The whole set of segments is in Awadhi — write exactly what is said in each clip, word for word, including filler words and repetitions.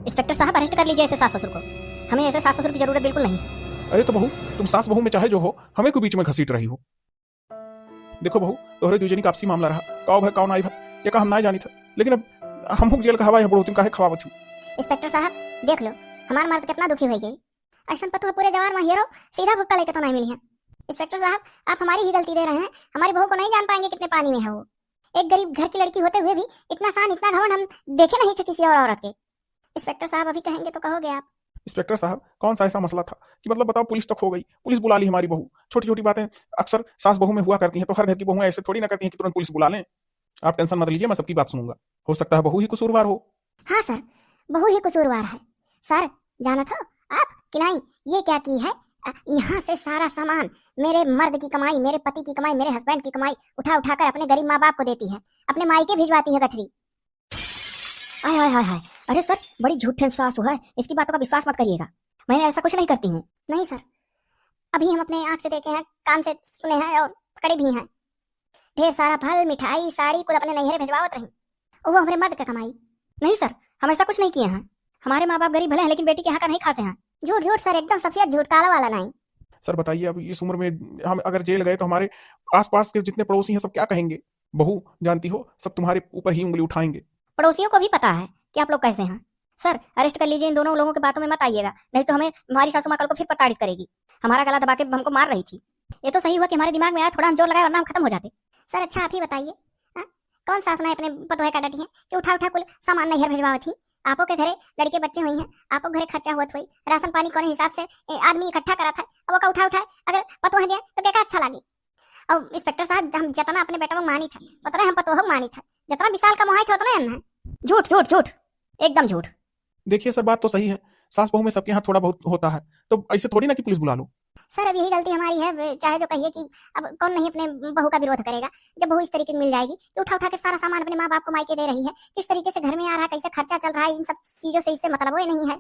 इंस्पेक्टर साहब, अरेस्ट कर लीजिए ऐसे सास ससुर को। हमें ऐसे सास ससुर की जरूरत बिल्कुल नहीं। अरे तो बहू, तुम सास बहू में चाहे जो हो, हमें क्यों बीच में घसीट रही हो? देखो बहू, तोहरे दुई जनी का आपसी मामला रहा, काव भय काव नाई भय, ये का हम नाई जानी था, लेकिन अब हमहू जेल का हवा है, बुढ़ोतिन काहे खवावत हूँ। इंस्पेक्टर साहब, देख लो, हमार मर्द कितना दुखी होइ गई। ऐसन पतोह पूरे जवार में हेरो, सीधा भुक्का लेके तो नहीं मिली है। इंस्पेक्टर साहब, आप हमारी ही गलती दे रहे हैं, हमारी बहू को नहीं जान पाएंगे कितने पानी में है वो। एक गरीब घर की लड़की होते हुए भी इतना शान, इतना घमंड हम देखे नहीं थे किसी और औरत के। इंस्पेक्टर साहब, अभी कहेंगे तो कहोगे आप। इंस्पेक्टर साहब, कौन सा ऐसा मसला था कि मतलब बताओ, पुलिस तक हो गई, पुलिस बुला ली हमारी बहू। छोटी छोटी बातें अक्सर सास बहू में हुआ करती हैं, तो हर घर की बहुएं ऐसे थोड़ी ना करती हैं कि तुरंत पुलिस बुला लें। आप टेंशन मत लीजिए, मैं सबकी बात सुनूंगा। हो सकता है बहू ही कसूरवार हो। हाँ सर, बहू ही कसूरवार है। सर, जानत हो आप कि नहीं, ये क्या की है? अ, यहाँ से सारा सामान, मेरे मर्द की कमाई, मेरे पति की कमाई, मेरे हस्बैंड की कमाई उठा उठा कर अपने गरीब माँ बाप को देती है, अपने मायके भिजवाती है गठरी। हाय, हाय, हाय, हाय। अरे सर, बड़ी झूठन सासू है, इसकी बातों का विश्वास मत करिएगा। मैं ऐसा कुछ नहीं करती हूँ। नहीं सर, अभी हम अपने आँख से देखे हैं, कान से सुने हैं और पकड़े भी हैं। ढेर सारा फल, मिठाई, साड़ी कुल अपने नैहरे भिजवावत रही। वो हमरे मर्द का कमाई। नहीं सर, हम ऐसा कुछ नहीं किए हैं। हमारे माँ बाप गरीब भले हैं, लेकिन बेटी के यहाँ का नहीं खाते हैं। झूठ, झूठ सर, एकदम सफेद झूठ, काला वाला नहीं। सर बताइए, अब इस उम्र में हम अगर जेल गए तो हमारे आसपास के जितने पड़ोसी हैं, सब क्या कहेंगे? बहू, जानती हो, सब तुम्हारे ऊपर ही उंगली उठाएंगे। पड़ोसियों को भी पता है कि आप लोग कैसे हैं। सर, अरेस्ट कर लीजिए, इन दोनों लोगों की बातों में मत आइएगा, नहीं तो हमें हमारी सासू माँ कल को फिर प्रताड़ित करेगी। हमारा गला दबा के हमको मार रही थी। ये तो सही हुआ कि हमारे दिमाग में आया, थोड़ा हम जोर लगाए, वरना हम खत्म हो जाते। सर, अच्छा आप ही बताइए, हाँ? कौन सास ना अपने पतोहे का डटी है कि उठा उठा कुल सामान नैहर भिजवावत ही? आपो के घरे लड़के बच्चे हुई हैं, आपो घरे खर्चा होत हुई, राशन पानी कौन हिसाब से, ए, आदमी इकट्ठा करत है, अब ओका उठा उठा अगर पतोहे दिए तो क्या अच्छा लागे? और इंस्पेक्टर साहब, हम जितना अपने बेटा को मानी था, उतना हम पतोह को मानी था, जितना विशाल का मोहाई था, उतना हम है। झूठ, झूठ, झूठ, एकदम झूठ। देखिए सर, बात तो सही है, सास बहू में सबके यहाँ थोड़ा बहुत होता है, तो ऐसे थोड़ी ना कि पुलिस बुला लो। सर, अब यही गलती हमारी है, वे चाहे जो कहिए कि अब कौन नहीं अपने बहू का विरोध करेगा, जब बहू इस तरीके की मिल जाएगी कि उठा उठा के सारा सामान अपने माँ बाप को मायके दे रही है, किस तरीके से घर में आ रहा है, कैसे खर्चा चल रहा है, इन सब चीजों से इससे मतलब ही नहीं है।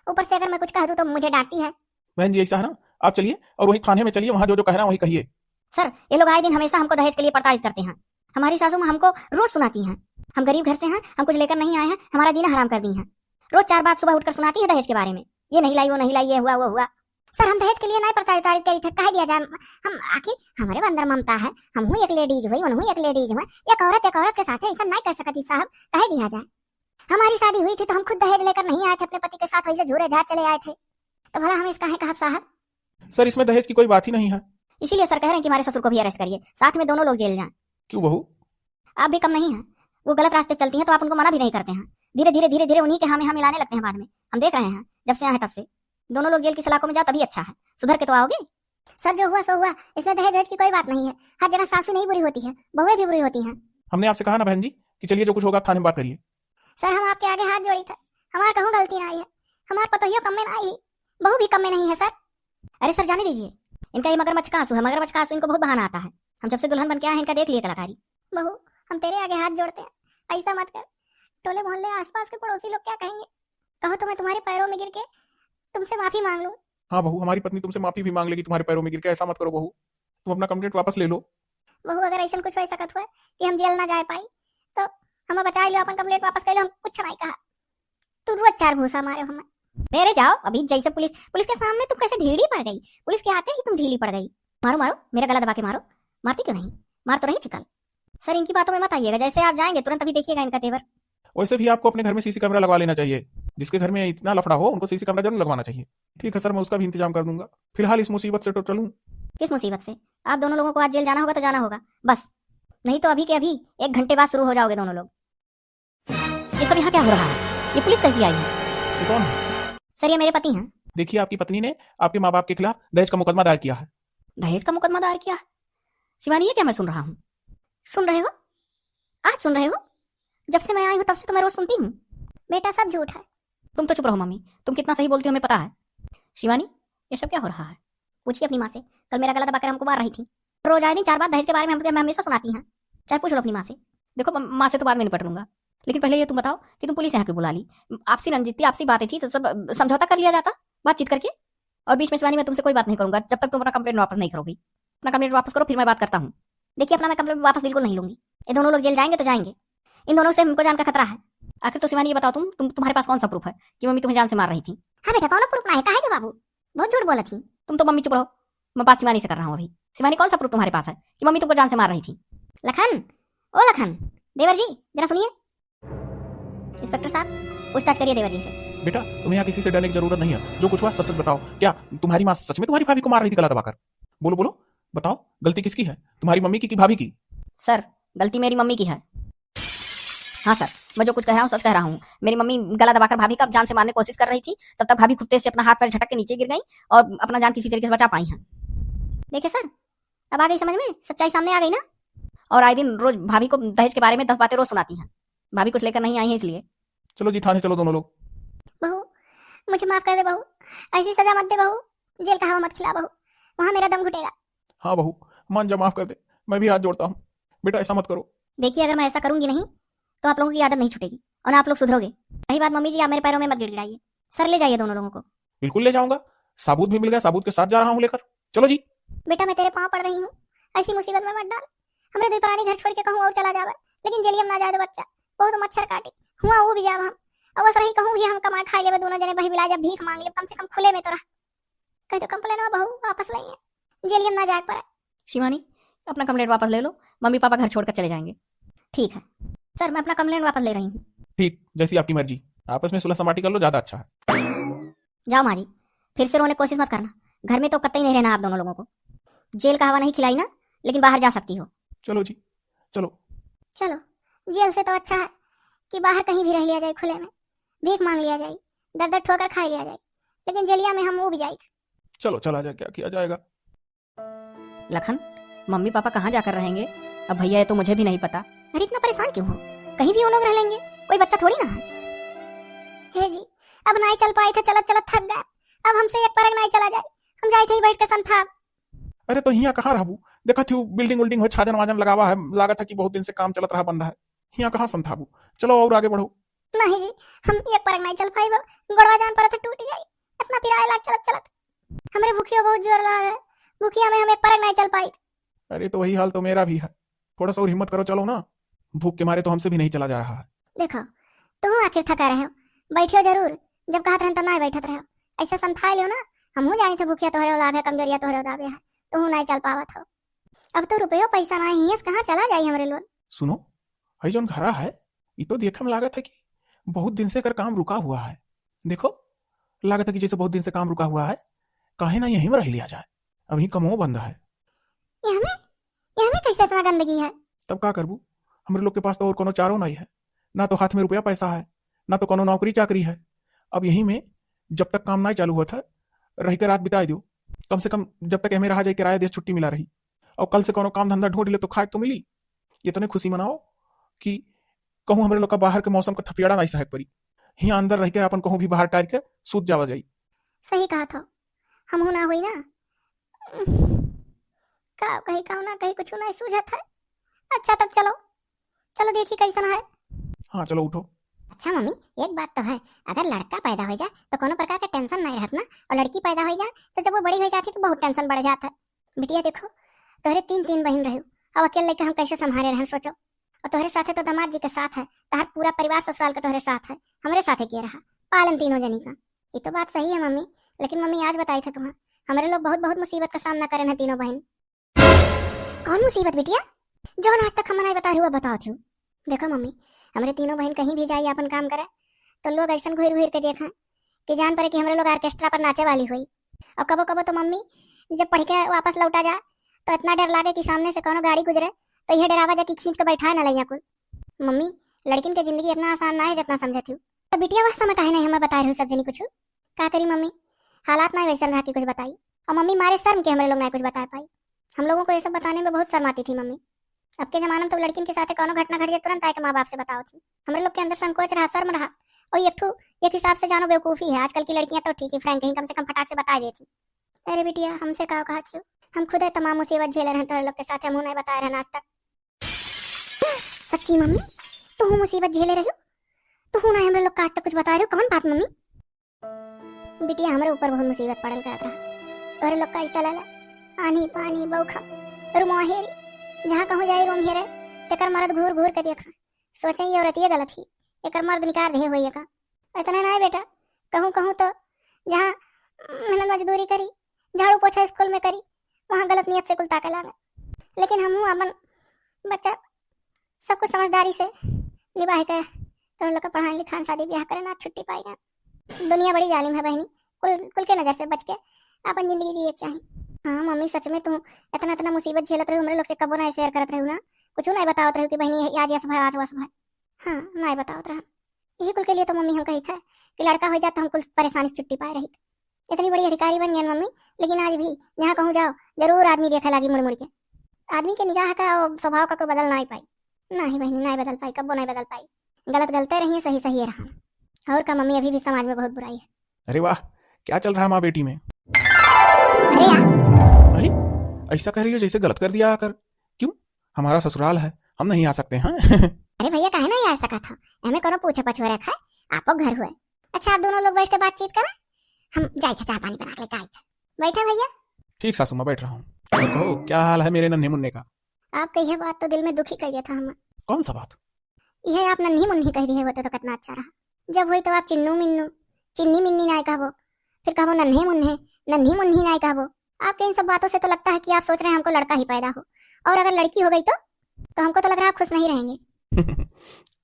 ऊपर से अगर मैं कुछ कह दूँ तो मुझे डांटती है। बहन जी, ऐसा है ना, आप चलिए और वहीं थाने में चलिए, वहाँ जो जो कहना वही कहिए। सर, ये लोग आए दिन हमेशा हमको दहेज के लिए प्रताड़ित करते हैं। हमारी सासू माँ हमको रोज सुनाती हैं, हम गरीब घर से हैं, हम कुछ लेकर नहीं आए हैं, हमारा जीना हराम कर दी हैं। रोज चार बात सुबह उठकर सुनाती है दहेज के बारे में, ये नहीं लाई, वो नहीं लाई, ये हुआ, वो हुआ। सर, हम दहेज के लिए नहीं प्रताड़ित करी थे, कह दिया जाए, हम आखिर हमारे अंदर ममता है, हम हूँ एक लेडीज हुई, उन हूँ एक लेडीज हुई, एक औरत एक औरत के साथ ऐसा नहीं कर सकती साहब, कह दिया जाए। हमारी शादी हुई थी तो हम खुद दहेज लेकर नहीं आए थे, अपने पति के साथ वैसे झूरे झार चले आए थे, तो भला हम इसका है कहब साहब? सर, इसमें दहेज की कोई बात ही नहीं है। इसीलिए सर कह रहे हैं कि हमारे ससुर को भी अरेस्ट करिए, साथ में दोनों लोग जेल जाएं। क्यों बहू? आप भी कम नहीं हैं, वो गलत रास्ते पे चलती हैं तो आप उनको मना भी नहीं करते हैं। धीरे धीरे, धीरे धीरे उन्हीं के हाँ में हाँ मिलाने लगते हैं बाद में। हम देख रहे हैं, जब से आए हैं तब से। दोनों लोग जेल की सलाखों में जाओ तभी अच्छा है, सुधर के तो आओगे। सर, जो हुआ सो हुआ, इसमें दहेज वहेज की कोई बात नहीं है। हर जगह सासू नहीं बुरी होती है, बहुएं भी बुरी होती हैं। हमने आपसे कहा ना बहन जी कि चलिए, जो कुछ होगा आप थाने में बात करिए। सर, हम आपके आगे हाथ जोड़ी थे, हमार कहूँ गलती ना आई है, हमार पतोहियो कम में ना आई, बहू भी कम में नहीं है सर। अरे सर, जाने दीजिए, इनका ये मगरमच्छ का आंसू है, मगरमच्छ का आंसू, इनको बहुत बहाना आता है। हम जब से दुल्हन बन के आए हैं, इनका देख लिए कलाकारी। बहू, हम तेरे आगे हाथ जोड़ते हैं, ऐसा मत कर, टोले मोहल्ले आसपास के पड़ोसी लोग क्या कहेंगे? कहो तो मैं तुम्हारे पैरों में गिर के तुमसे माफी मांग लूं। हाँ बहू, हमारी पत्नी तुमसे माफी भी मांग लेगी तुम्हारे पैरों में गिर के, ऐसा मत करो बहू, तुम अपना कंप्लेंट वापस ले लो। बहू, अगर ऐसा कुछ हो सकत हुआ कि हम जेल ना जाए पाई, तो हमें बचा लो, अपन कंप्लेंट वापस कर लो, हम कुछ नहीं कहा। तू रोज चार घूसा मारे हमें। अरे जाओ, अभी जैसे पुलिस, पुलिस के सामने तुम कैसे ढीली पड़ गई, पुलिस के आते ही तुम ढीली पड़ गई। मारो, मारो, मेरा गला दबा के मारो। मारती क्यों नहीं? मार तो रही थी कल। सर, इनकी बातों में मत आइएगा, जैसे आप जाएंगे तुरंत अभी देखिएगा इनका तेवर। वैसे भी आपको अपने घर में सीसी कैमरा लगवा लेना चाहिए। जिसके घर में इतना लफड़ा हो, उनको सीसी कैमरा जरूर लगवाना चाहिए। ठीक है सर, मैं उसका भी इंतजाम कर दूंगा। फिलहाल इस मुसीबत से तो टलूं। किस मुसीबत से? आप दोनों लोगों को आज जेल जाना होगा तो जाना होगा, बस। नहीं तो अभी के अभी एक घंटे बाद शुरू हो जाओगे दोनों लोग। ये सब यहाँ क्या हो रहा है? ये पुलिस कैसी आई है? ये कौन है? सर, ये मेरे पति हैं। देखिए, आपकी पत्नी ने आपके माँ बाप के खिलाफ दहेज का मुकदमा दायर किया है। दहेज का मुकदमा दायर किया है? शिवानी, ये क्या मैं सुन रहा हूँ? सुन रहे हो? आज सुन रहे हो? जब से मैं आई हूँ तब से तो मैं रोज सुनती हूँ। बेटा, सब झूठ है। तुम तो चुप रहो मम्मी, तुम कितना सही बोलती हो हमें पता है। शिवानी, ये सब क्या हो रहा है? पूछिए अपनी माँ से, कल मेरा गला दबाकर हमको मार रही थी। रोज आए दिन चार बात दहेज के बारे में हम, हमें हमेशा सुनाती हैं। चाहे पूछ लो अपनी माँ से। देखो म-, माँ से तो बाद में निपट लूंगा, लेकिन पहले ये तुम बताओ कि तुम पुलिस यहाँ क्यों बुला ली? आपसी रंजीती, आपसी बातें थी तो सब अ, समझौता कर लिया जाता बातचीत करके। और बीच में शिवानी, मैं तुमसे कोई बात नहीं करूंगा जब तक तुम अपना कंप्लेंट वापस नहीं करोगी। अपना कंप्लेंट वापस करो, फिर मैं बात करता हूँ। देखिए, अपना मैं कंप्लेंट वापस बिल्कुल नहीं लूंगी। ये दोनों लोग जेल जाएंगे तो जाएंगे, इन दोनों से हमको जान का खतरा है। आखिर तो शिवानी, ये बताओ तुम, तुम, तुम्हारे पास कौन सा प्रूफ है कि मम्मी तुम्हें जान से मार रही थी? हाँ बेटा, कौनो प्रूफ ना है, काहे दे बाबू, बहुत झूठ बोलत ही। तुम तो मम्मी चुप रहो, मैं बात शिवानी से कर रहा हूँ अभी। शिवानी, कौन सा प्रूफ तुम्हारे पास है कि मम्मी तुमको जान से मार रही थी? लखन, ओ लखन, देवर जी, जरा सुनिए। इंस्पेक्टर साहब, पूछताछ करिए देवर जी से। बेटा, तुम्हें यहाँ किसी से डरने की जरूरत नहीं है। जो कुछ हुआ, सच सच बताओ। क्या तुम्हारी माँ सच में तुम्हारी भाभी को मार रही थी गला दबाकर? बोलो, बोलो, बताओ, गलती किसकी है, तुम्हारी मम्मी की कि भाभी की? सर, गलती मेरी मम्मी की है। हाँ सर, मैं जो कुछ कह रहा हूँ, सच कह रहा हूँ। मेरी मम्मी गला दबाकर भाभी का जान से मारने की कोशिश कर रही थी, तब तक भाभी खूब तेज से अपना हाथ पैर झटक के नीचे गिर गई और अपना जान किसी तरीके से बचा पाई हैं। देखिए सर, अब आ गई समझ में, सच्चाई सामने आ गई ना। और आए दिन रोज भाभी को दहेज के बारे में दस बातें रोज सुनाती हैं। भाभी कुछ लेकर नहीं आई है इसलिए। चलो जी, थाने चलो दोनों लोग। बहू, मुझे माफ कर दे बहू, ऐसी सजा मत दे बहू, जेल का हवा मत खिला बहू, वहाँ मेरा दम घुटेगा। हाँ बहू, मान जा, माफ कर दे, मैं भी हाथ जोड़ता हूँ। बेटा, ऐसा मत करो। देखिए, अगर मैं ऐसा करूंगी नहीं तो आप लोगों की आदत नहीं छूटेगी और ना आप लोग सुधरोगे। रही बात मम्मी जी, आप मेरे पैरों में मत गिड़गिड़ाइए। सर, ले जाइए दोनों लोगों को। बिल्कुल ले जाऊंगा, साबूत भी मिल गया, साबूत के साथ जा रहा हूँ लेकर। चलो जी। बेटा, मैं तेरे पाँव पड़ रही हूँ, ऐसी मुसीबत में मत डाल। हमरे दुई परानी घर छोड़ के कहूँ और चला जावे, लेकिन जेलिया में ना जाए दो बच्चा, बहुत मच्छर काटी, हुआ वो भी जाब हम। और बस रही कहूँ भी हम कमाए खाए लेबे दोनों जने, बही बिला जब भीख मांग लेब, कम से कम खुले में तो रह। कह दो कंप्लेन बहू वापस लेंगे, जेलिया में ना जाए पड़े। शिवानी, अपना कंप्लेंट वापस ले लो, मम्मी पापा घर छोड़कर चले जाएंगे। ठीक है सर, मैं अपना कंप्लेंट वापस ले रही हूँ। ठीक, जैसी आपकी मर्जी, आपस में सुलह समाटी कर लो, ज्यादा अच्छा है। जाओ माँ जी, फिर से रोने की कोशिश मत करना। घर में तो कतई नहीं रहना आप दोनों लोगों को। जेल का हवा नहीं खिलाई ना, लेकिन बाहर जा सकती हो। चलो जी, चलो। चलो, जेल से तो अच्छा है कि बाहर कहीं भी रह लिया जाए खुले में, भीख मांग लिया जाए, दर दर ठोकर खा लिया जाए, लेकिन जेलिया में हम ऊब जाए। चलो, चला जाए, क्या किया जाएगा। लखन, मम्मी पापा कहाँ जाकर रहेंगे? अब भैया, ये तो मुझे भी नहीं पता। अरे, इतना परेशान क्यों हो? कहीं भी वो लोग रह लेंगे, कोई बच्चा थोड़ी ना है। हे जी, अब नाई चल पाई थे, चलत चलत थक गए, अब हमसे एक परग नाई चला जाए, हम जाए थे ही बैठ के संथाब। अरे, तो हियाँ कहाँ रहबू? देखत ही बिल्डिंग उल्डिंग हो, छाजन वाजन लगावा है, लागत है कि बहुत दिन से काम चलत रहा, बंद है। हियाँ कहाँ संथाबू? चलो और आगे बढ़ो। नहीं जी, हम एक परग नाई चल पाइब, गोड़वा जान परत है टूट जाई, इतना पिराए लाग चलत चलत। हमरे भूखियो बहुत जोर लाग है, भूखिया में हम एक परग नाई चल पाई। अरे, तो वही हाल तो मेरा भी है, थोड़ा सा और हिम्मत करो, चलो ना, भूख के मारे तो हमसे भी नहीं चला जा रहा है। देखो, तुम आखिर थका रहे हो, बैठियो जरूर, जब कहत रहन तो नाई बैठत रहो, ऐसा संथाए लियो ना, हमहू जानी थे भूखिया तोहरे लाग है, कमजोरिया तोहरे दाबे है, तुम नाई चल पावत हो। अब तो रुपयो पैसा नाई है, कहाँ चला जाई हमरे लोग? सुनो, हई जौन घरा है, ई तो देखे में लागत है कि बहुत दिन से एकर काम रुका हुआ है। देखो, लागत है कि जैसे बहुत दिन से काम रुका हुआ है, काहे ना यहीं में रह लिया जाए, अभी कमो बंद है। यहाँ में, यहाँ में कैसे इतना गंदगी है? तब का करबू, हमरे लोग के पास तो और कोनो चारो नहीं है, ना तो हाथ में रुपया पैसा है, ना तो कोनो नौकरी चाकरी है। अब यहीं में जब तक काम ना चालू होत है, रह के रात बिताए दियो। कम से कम जब तक एमे रहा जाए, किराया देश छुट्टी मिला रही। और कल से कोनो काम धंधा ढूंढ ले तो खाए तो मिली। इतने खुशी मनाओ कि कहूँ हमरे लोग का बाहर के मौसम का थपियाड़ा नहीं सहक पड़ी। हियाँ अंदर रह के अपन कहूँ भी बाहर टार के सूत जावा जाई। सही कहा था, हमहू ना हुई ना। का कही, का ना कही, कुछ नहीं सूझत है। अच्छा, तब चलो, चलो देखी कैसन है। हाँ, चलो उठो। अच्छा मम्मी, एक बात तो है, अगर लड़का पैदा हो जाए तो कोनो प्रकार का टेंशन नहीं रहत ना, और लड़की पैदा हो जाए तो जब वो बड़ी हो जाती तो बहुत टेंशन बढ़ जात है। बिटिया देखो, तोहरे तीन, तीन बहन रहे, अब अकेले लड़का हम कैसे संभाले रहन, सोचो। और तोहरे साथे तो दामाद जी के साथ है, तोहर पूरा परिवार ससुराल के तोहरे साथ है, हमरे साथे के रहा, पालन तीनों जनी का। ये तो बात सही है मम्मी, लेकिन मम्मी आज बताई थे तुम्हें, हमरे लोग बहुत, बहुत मुसीबत का सामना करे हैं तीनों बहन। कौन मुसीबत बिटिया, जौन आज तक हम नहीं बता रही, बताओ थी। देखो मम्मी, हमरे तीनों बहन कहीं भी जाई अपन काम करे, तो लोग ऐसन घूर घूर के देखा कि जान पड़े कि हमरे लोग ऑर्केस्ट्रा पर नाचे वाली हुई। और कबो कबो तो मम्मी, जब पढ़ के वापस लौटा जा, तो इतना डर लागे कि सामने से कोनो गाड़ी गुजरे, तो यह डरावा जा कि खींच के बैठा न लैया कुल। मम्मी, लड़किन के जिंदगी इतना आसान ना है जितना समझत हूँ। तो बिटिया, वह समय काहे नहीं हमें बता रही सब जनी कुछ? का करी मम्मी, हालात ना वैसन रहा कि कुछ बताई। और मम्मी मारे शर्म के हमरे लोग ना कुछ बता पाई। हम लोगों को ये सब बताने में बहुत शर्म आती थी मम्मी। अब के जमाना में तो लड़किन के साथ कौनो घटना घट जाए, तुरंत आके माँ बाप से बताओ थी। हमरे लोग के अंदर संकोच रहा, शर्म रहा। और एक ठू, एक हिसाब से जानो बेवकूफ़ी है। आजकल की लड़कियां तो ठीक ही फ्रैंक कहीं कम से कम फटाक से बता देती। अरे बिटिया, हमसे का कहा थी, हम खुद तमाम मुसीबत झेले रहे तोहरे लोग के साथ, हम नहीं बताए रहे आज तक। सच्ची मम्मी, तू मुसीबत झेले रही, तू ना हमरे लोग का आज तक कुछ बता रही हो, कौन बात मम्मी? बिटिया, हमरे ऊपर बहुत मुसीबत पड़ल करत रहा। तोहरे लोग का ऐसा लाला, आनी पानी बौखा, रुमवा हेरी, जहाँ कहूँ जाए रूम हेरे, तेकर मरद घूर घूर के देखा। सोचे ये औरत ये गलत ही, एकर मर्द निकार देहे होई एका। इतना नाय बेटा, कहूँ कहूँ तो जहाँ मेहनत मजदूरी करी, झाड़ू पोछा स्कूल में करी, वहाँ गलत नियत से कुल ताके लागे। लेकिन हमहूँ अपन बच्चा सब कुछ समझदारी से निबाह के तोहरे लोग के पढ़ान लिखान, शादी ब्याह करे ना छुट्टी पाएगा। दुनिया बड़ी जालिम है बहिनी, कुल कुल के नजर से बच के अपन जिंदगी जिए के चाही। हाँ मम्मी, सच में तू इतना इतना मुसीबत झेलत रही, हमरे लोग से कबो ना शेयर करत रही ना, कुछ ना बतावत रही कि बहिनी आज यस भा, आज वस भा। हाँ, ना बतावत रहा। यही कुल के लिए तो मम्मी हम कही था कि लड़का हो जात तो हम कुल परेशानी से छुट्टी पाए रही। इतनी बड़ी अधिकारी बन गए मम्मी, लेकिन आज भी जहाँ कहूँ जाओ जरूर आदमी देखे लागी मुड़ मुड़ के। आदमी के निगाह का और स्वभाव का कोई बदल ना ही पाई। ना ही बहिनी, ना ही बदल पाई, कब्बो ना ही बदल पाई। गलत गलते रहिए, सही सही रहा। और का मम्मी, अभी भी समाज में बहुत बुराई है। अरे वाह, क्या चल रहा है माँ बेटी में? अरे यार। अरे, ऐसा कह रही हो जैसे गलत कर दिया आकर। क्यों? हमारा ससुराल है, हम नहीं आ सकते हैं? अरे भैया, काहे नहीं आ सकत हो? एमे कोनो पूछे पछुए रखा है, आपो घर हुए। अच्छा, आप दोनों लोग बैठ के बातचीत करा, हम जाए थे चाय पानी बना के लेके आए थे। बैठा भैया। ठीक सासू माँ, बैठ रहा हूँ। और कहो, क्या हाल है मेरे नन्हे मुन्ने का? आपके यह बात तो दिल में दुखी कर दिया था हम। कौन सा बात? यह आप नन्ही मुन्नी कह दिए होते तो कितना अच्छा रहा। जब हुई तो आप चिन्नू मिन्नू, चिन्नी मिन्नी नाय कहबो, फिर कहबो नन्हे मुन्ने, नन्ही मुन्नी नाय कहबो। आपके इन सब बातों से तो लगता है कि आप सोच रहे हैं हमको लड़का ही पैदा हो, और अगर लड़की हो गई तो, तो हमको तो लग रहा है आप खुश नहीं रहेंगे।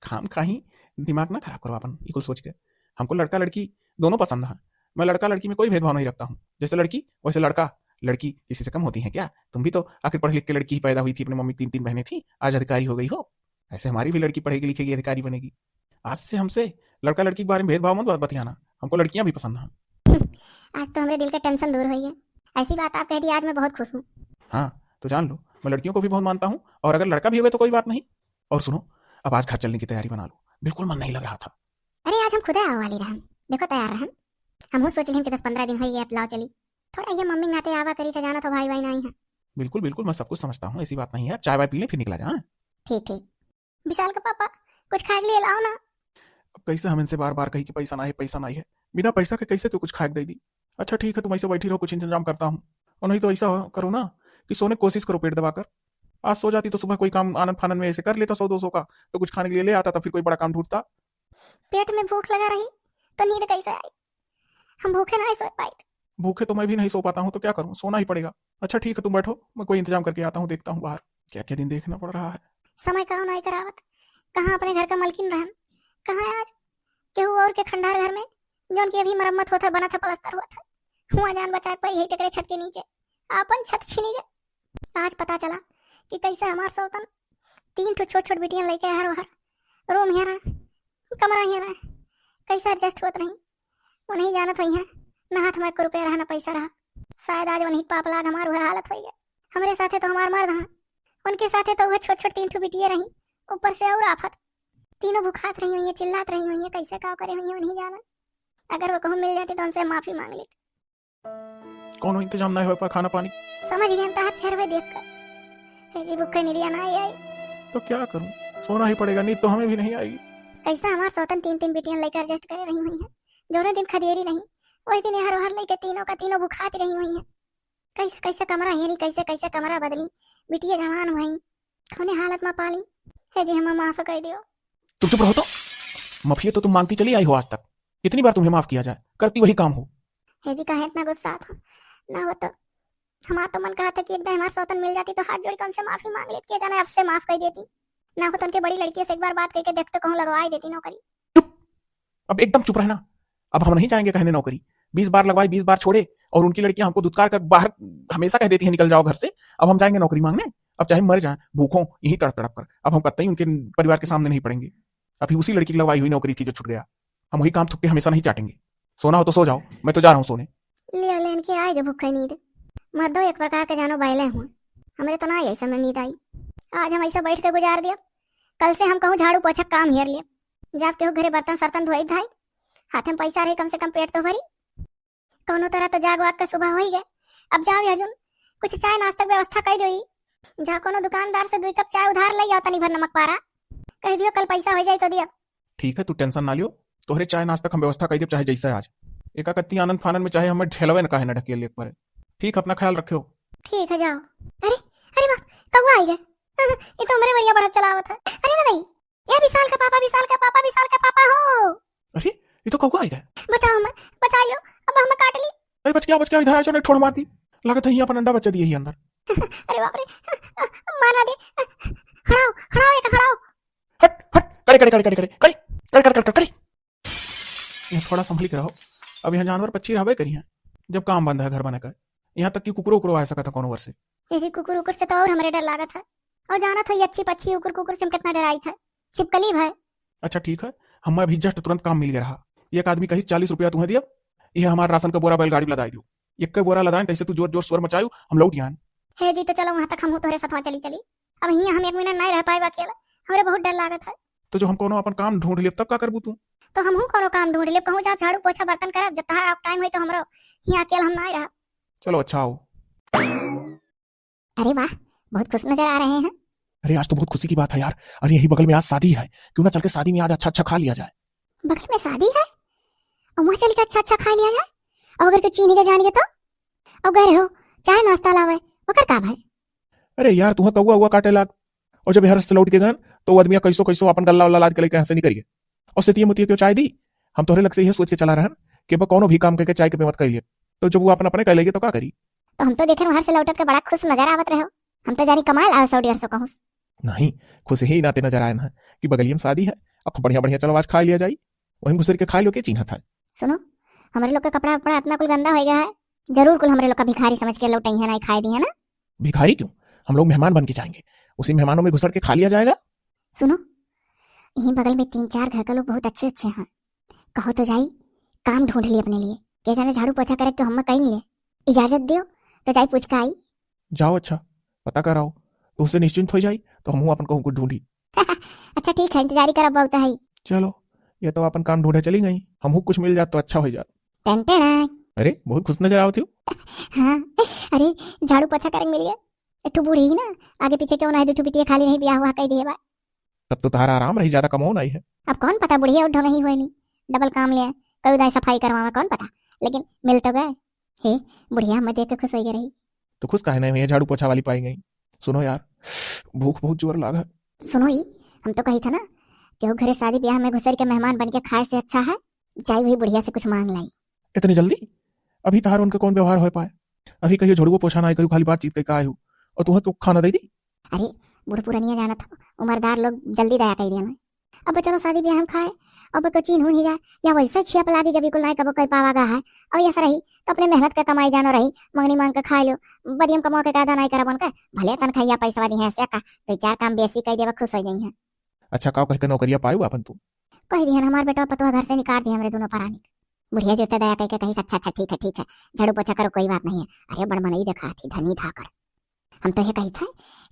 खाम खाही दिमाग ना खराब करो अपन, ये कुल सोच के। हमको लड़का लड़की दोनों पसंद है। मैं लड़का लड़की में कोई भेदभाव नहीं रखता हूँ। जैसे लड़की वैसे लड़का। लड़की किसी से कम होती है क्या? तुम भी तो आखिर पढ़ लिख के लड़की ही पैदा हुई थी, अपनी मम्मी तीन तीन बहनें थी, आज अधिकारी हो गई हो। ऐसे हमारी भी लड़की पढ़ेगी लिखेगी, अधिकारी बनेगी। आज से हमसे लड़का लड़की के बारे में भेदभाव मत बतियाना, हमको लड़कियां भी पसंद हैं। आज तो हमरे दिल के टेंशन दूर हुई है, ऐसी बात आप कह दी, आज मैं बहुत खुश हूँ। हाँ, तो जान लो, मैं लड़कियों को भी बहुत मानता हूँ, और अगर लड़का भी होगा तो कोई बात नहीं। और सुनो, अब आज घर चलने की तैयारी बना लो, बिल्कुल मन नहीं लग रहा था। अरे, आज हम खुदे आवे वाली रहन, देखो तैयार रहन। हमहू सोच लिहन कि दस पन्द्रह दिन होई गए, अब लाओ चली। थोड़ा ये मम्मी नाते आवा करी थे, जाना तो भाई वाई नहीं है। बिल्कुल बिल्कुल, मैं सब कुछ समझता हूँ, ऐसी बात नहीं है। अब चाय वाय पी ले, फिर निकला जा, हाँ? ठीक ठीक। विशाल का पापा, कुछ खाए के लिए लाओ ना। अब कैसे हम इनसे बार बार कही कि पैसा ना है, पैसा ना है, बिना पैसा के कैसे क्यों कुछ खाए के दे दी? अच्छा ठीक है, तुम ऐसे बैठी रहो, कुछ इंतजाम करता हूँ। और नहीं तो ऐसा करो ना कि सोने की कोशिश करो पेट दबाकर। आज सो जाती तो सुबह कोई काम आनन फानन में ऐसे कर लेता सौ दो सौ का, तो कुछ खाने के लिए ले आता, तब फिर कोई बड़ा काम ढूंढता। पेट में भूख लगा रही तो नींद कैसे आई? हम भूखे ना सो पाई। भूखे तो मैं भी नहीं सो पाता हूँ, तो क्या करूँ, सोना ही पड़ेगा। अच्छा ठीक है, तुम बैठो, मैं कोई इंतजाम करके आता हूँ, देखता हूँ बाहर। क्या क्या दिन देखना पड़ रहा है। समय का नहीं करावत, कहाँ अपने घर का मलकिन रहन, कहाँ है आज केहू और के खंडहर घर में, जौन की अभी मरम्मत होता, बना था, पलस्तर हुआ था, हुआ जान बचा के यही तेकरे छत के नीचे आपन छत छीनी गए। आज पता चला कि कैसे हमार सौतन तीन ठो छोट छोट बिटियन लेके हर हर रूम हेरा, कमरा हेरा, कैसे एडजस्ट होत रही। वो नहीं जानत हुई हैं, ना हाथ में एक रुपया रहा, ना पैसा रहा। शायद आज वही पाप लाग हमार वह हालत होई गए। हमरे साथे तो हमार मर्द हाँ, उनके साथे तो वह छोट छोट तीन ठो बिटिया रही, ऊपर से और आफत। तीनों भुखात रही हुई हैं, चिल्लात रही हुई हैं, कैसे का करे हुई हैं, वो नहीं जानत। अगर वो कहूँ मिल जाती तो उनसे माफी मांग लेती। कोनो इंतजाम ना हो पा खाना पानी। समझ गए हम तहार चेहरवे देख कर। हे जी, भूखे निदिया ना आई आई। तो क्या करूं, सोना ही पड़ेगा, नींद तो हमें भी नहीं आएगी। कैसा हमार सौतन तीन तीन बिटियन लेकर एडजस्ट करे रही हुई है, जोरे दिन खदेरी रही, वही दिन हर हर लेके तीनों का तीनों भुखाती रही हुई है। कैसे कैसे कमरा हेरी, कैसे कैसे कमरा बदली, बिटिया जवान हुई, कौने हालत में पाली। हे जी, हमें माफ कर दियो। तुम चुप रहो तो। माफिया तो तुम मांगती चली आई हो आज तक, कितनी बार तुम्हें माफ किया जाए, करती वही काम हो। हे जी, काहे इतना गुस्सा था? ना हो तो हमार तो मन कहा था कि एक दिन हमार सौतन मिल जाती तो हाथ जोड़ के उनसे माफी मांग लेती, क्या जाने अब से माफ कर देती। ना हो तो उनके बड़ी लड़की से एक बार बात करके देख तो कहूँ लगवा ही देती नौकरी। चुप, अब एकदम चुप रहना। अब हम नहीं जाएंगे कहने नौकरी। बीस बार लगवाए, बीस बार छोड़े, और उनकी लड़कियां हमको दुत्कार कर बाहर हमेशा कह देती है, निकल जाओ घर से। अब हम जाएंगे नौकरी मांगने? अब चाहे मर जाएं भूखों यहीं तड़प तड़प कर। अब हम कतई उनके परिवार के सामने नहीं पड़ेंगे। अभी उसी लड़की की लगवाई हुई नौकरी थी जो छूट गया। हम वही काम थुक के हमेशा नहीं चाटेंगे। सोना हो तो सो जाओ, मैं तो जा रहा हूँ सोने। ले लेन के आए गे भूखे नींद। मर्दो एक प्रकार के जानो बैले हुए। हमरे तो ना यही समय नींद आई। आज हम ऐसा बैठ के गुजार दिया। कल से हम कहूँ झाड़ू पोछा काम हेर लिया। जब केहू घरे बर्तन सर्तन धोई धाई, हाथे में पैसा रही, कम से कम पेट तो भरी। कौनो तरह तो जाग वाग के सुबह होई गए। अब जाओ अर्जुन, कुछ चाय नाश्ता के व्यवस्था कर दो। जा कोनो दुकानदार से दुई कप चाय उधार ले आओ, तनी भर नमक पारा। कह दियो कल पैसा हो जाए तो दिया। ठीक है, तू टेंशन ना लियो, तोहरे चाय नाश्ता के हम व्यवस्था कर देब, चाहे जैसे आज। एका कत्ती आनंद फानन में चाहे हमें ठेलवे न काहे न ढकेल एक पर। ठीक, अपना ख्याल रखियो। ठीक है, जाओ। अरे, अरे वाह, कौआ आई गए। ये तो हमरे वरिया बढ़त चलावत है। अरे ना दाई, ए विशाल का पापा, विशाल का पापा, विशाल का पापा हो। अरे, ये तो कौआ आ गया। बचाओ हमें, बचा लियो, अब हमें काट ली। अरे बच गया, बच गया, इधर आ जाओ, नहीं ठोड़ मार दी। लागत है यहाँ अपन अंडा बच्चा दिए ही अंदर। अरे बाप रे, मार ना दे। खड़ाओ, खड़ाओ, एक खड़ाओ। हट, हट, कड़े, कड़े, कड़े, कड़े, कड़े, कड़े, कड़े, कड़े, कड़े, कड़े। यहाँ थोड़ा संभल के रहो। अब यहाँ जानवर पक्षी रहबे करी हैं, जब काम बंद है घर बने का। यहाँ तक कि कुकुरो उकुरो आ सकता है कोनो ओर से। ये जी कुकुर उकुर से तो और हमरे डर लागत है। और जानत है, ये अच्छी पक्षी उकुर कुकुर से हम कितना डराई था। छिपकली भाई। अच्छा ठीक है, हम अभी just तुरंत काम मिल गया रहा। एक आदमी कही, "चालीस रुपया तुम्हें दिया, ये हमारे राशन का बोरा बैलगाड़ी में लदाई दो।" एक के बोरा लदाएं, तैसे तू जोर जोर शोर मचायू, हम लौट आएन। हे जी, तो चलो वहाँ तक, हम तोहरे साथ वहाँ चली चली। अब हियाँ हम एक मिनट नहीं रह पाए अकेला, हमरे बहुत डर लागत है। तो जो हम कोनो अपन काम ढूंढ लेब, तब का करबू तू? तो हमहू कोनो काम ढूंढ लेब, कहूँ जाब झाड़ू पोछा बर्तन करब, जब तहार टाइम होई तो हमरो हियाँ अकेला हम नहीं रहब। चलो अच्छा आओ। अरे वाह, बहुत खुश नजर आ रहे हैं। अरे आज तो बहुत खुशी की बात है यार। अरे यही बगल में आज शादी है, क्यों ना चल के शादी में आज अच्छा अच्छा खा लिया जाए। बगल में शादी है और वहाँ चल के अच्छा अच्छा खा लिया जाए? और अगर कोई चीनी के जान गए तो? और गए रहो चाय नाश्ता लावे, ओकर का भाई? अरे यार, तुहा कौआ उआ काटे लाग। और जब यहाँ से लौट के गन, तो वो आदमिया कैसो कैसो अपन गल्ला उल्ला लाद के लेके यहाँ से निकल गए। और सेतिया मोतिया क्यों चाय दी? हम तोहरे लग से यह सोच के चला रहन कि अब कौनो भी काम करके चाय के पेमत कर लिए। तो जब वो अपन अपने कर लेगे तो का करी? तो हम तो देखे वहां से लौटत के बड़ा खुश नजर आवत रहो। हम तो जानी कमाल आवे सौ डेढ़ सौ कहूँ। नहीं, खुश ही नाते नजर आए ना कि बगलियन शादी है, अब बढ़िया बढ़िया चलो आज खा लिया जाई। वहीं घुसर के खा लो के चीन्हा था। सुनो, हमारे लोग का कपड़ा वपड़ा इतना कुल गंदा हो गया है, जरूर कुल हमारे लोग का भिखारी समझ के लौटई है, नहीं खाए दी है ना। भिखारी क्यों, हम लोग मेहमान बन के जाएंगे, उसी मेहमानों में घुसड़ के खा लिया जाएगा। सुनो, यहीं बगल में तीन चार घर का लोग बहुत अच्छे अच्छे हैं, कहो तो जाई काम ढूंढ लिए अपने लिए। के जाने झाड़ू पोछा करे के हम कहीं नहीं है, इजाजत दियो तो जाई पूछ के आई। जाओ अच्छा, पता कराओ, तुमसे निश्चिंत हो जाई तो हमहू अपन कहूँ कुछ ढूंढी। अच्छा ठीक है, इंतजारी करब बहुत है। चलो, ये तो अपन काम ढूंढे चली गई, हमहू कुछ मिल जात तो अच्छा हो जात। टन टन। अरे बहुत खुश नजर आवत हो। हाँ, अरे झाड़ू पोछा करे मिल गया। एक ठो बूढ़ी ही ना, आगे पीछे क्यों ना है, दो ठो बिटिया खाली नहीं, ब्याह हुआ कह दिए बा। तब तो तारा आराम रही, ज्यादा कमाओ नहीं है। अब कौन पता बुढ़िया उठो नहीं हुए नहीं, डबल काम ले, कई उदाई सफाई करवावा, कौन पता, लेकिन मिल तो गए। हे, बुढ़िया हमें देख के खुश हो गई रही। तो खुश काहे नहीं हुई है, झाड़ू पोछा वाली पाई गई। सुनो यार, भूख बहुत जोर लाग है। सुनो ई, हम तो कही था ना, केहू घरे शादी ब्याह में घुसर के मेहमान बन के खाए से अच्छा है जाई वही बुढ़िया से कुछ मांग लाई। इतनी जल्दी? अभी तार उनका कौन व्यवहार हो पाए? अभी कहियो झड़ुओ पोछा ना करू, खाली बातचीत के का हो? और तुहे क्यों खाना दे दी? अरे, बूढ़ पुरनिया जानत हो, उम्रदार लोग जल्दी दया कर देना। अब चलो शादी ब्याह हम खाए, अब को चीन हुन ही जाए, या वैसे छिया पे लागी जब बिल्कुल नहीं कबो कोई पावा गा है, और ऐसा रही तो अपने मेहनत का कमाई जानो रही, मंगनी मांग के खा लो, बदियम कमा के कायदा नहीं करब उनका, भले तनखाइया पैसा दी है से का, दो चार काम बेसी कर देवा, खुश हो जाई है। अच्छा, का कह के नौकरिया पायु आपन तू? कह दिहन, हमार बेटवा पतोह घर से निकाल दिया हमरे दोनों परानी के। बुढ़िया जितना दया कह के कही, "अच्छा, अच्छा, ठीक है, ठीक है, झाड़ू पोछा करो, कोई बात नहीं है।" अरे, बड़ मनई देखा थी, धनी धाकड़। हम तो ये कही थे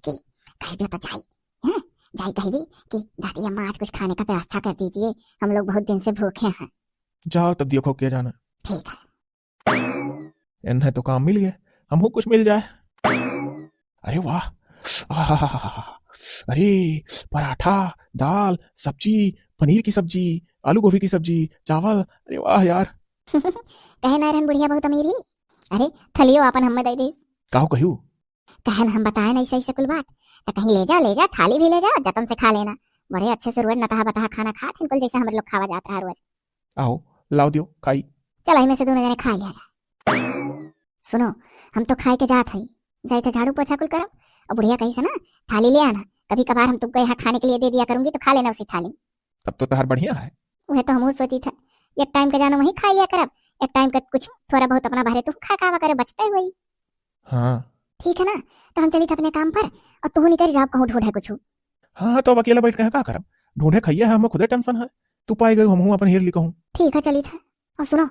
कि कह दो तो जाई, हैं? जाई कह दी कि, "दादी अम्मा, आज कुछ खाने का व्यवस्था कर दीजिए, हम लोग बहुत दिन से भूखे हैं।" जाओ तब, देखो क्या जाना। ठीक है। इन्हें तो काम मिल गया, हमको कुछ मिल जाए। अरे वाह, आहाहाहा। अरे, पराठा, दाल, सब्जी, पनीर की सब्जी, आलू गोभी की सब्जी, चावल, अरे वाह यार। कहे ना रहन बुढ़िया बहुत अमीर ही। अरे, थलियो आपन हमें दे दे। काहो कहियो? कहन हम बताए ना ऐसे ऐसे कुल बात, तो कहीं ले जा, ले जा, थाली भी ले जा, जतन से खा लेना। बड़े अच्छे से रोज नतहा बताहा खाना खात हैं कुल, जैसे हम लोग खावा जात रहा रोज। आओ, लाओ दियो, खाई। चल, इनमें से दोनों जने खा लिया जाए। सुनो, हम तो खाए के जात हई, जाई तो झाड़ू पोछा कुल करब, और बुढ़िया कही से ना, थाली ले आना, कभी कभार हम तुमको यहाँ खाने के लिए दे दिया करूंगी, तो खा लेना उसी थाली में। तब तो तहार बढ़िया है। वह तो हमहू सोची था, एक टाइम का जानो वहीं खा लिया करब, एक टाइम का कुछ थोड़ा बहुत अपना भरे तू खा खावा करे, बचते हुई। हाँ। ठीक है ना, तो हम चली थे अपने काम पर, और तू निकल जाओ कहूँ ढूंढे कुछ। हाँ, तो अब अकेला बैठ के का करब? ढूंढे खइया है, हमें खुदे टेंशन है। तू पाई गई, हमहू अपन हेर ली कहूँ। ठीक है, चली थे। और सुनो,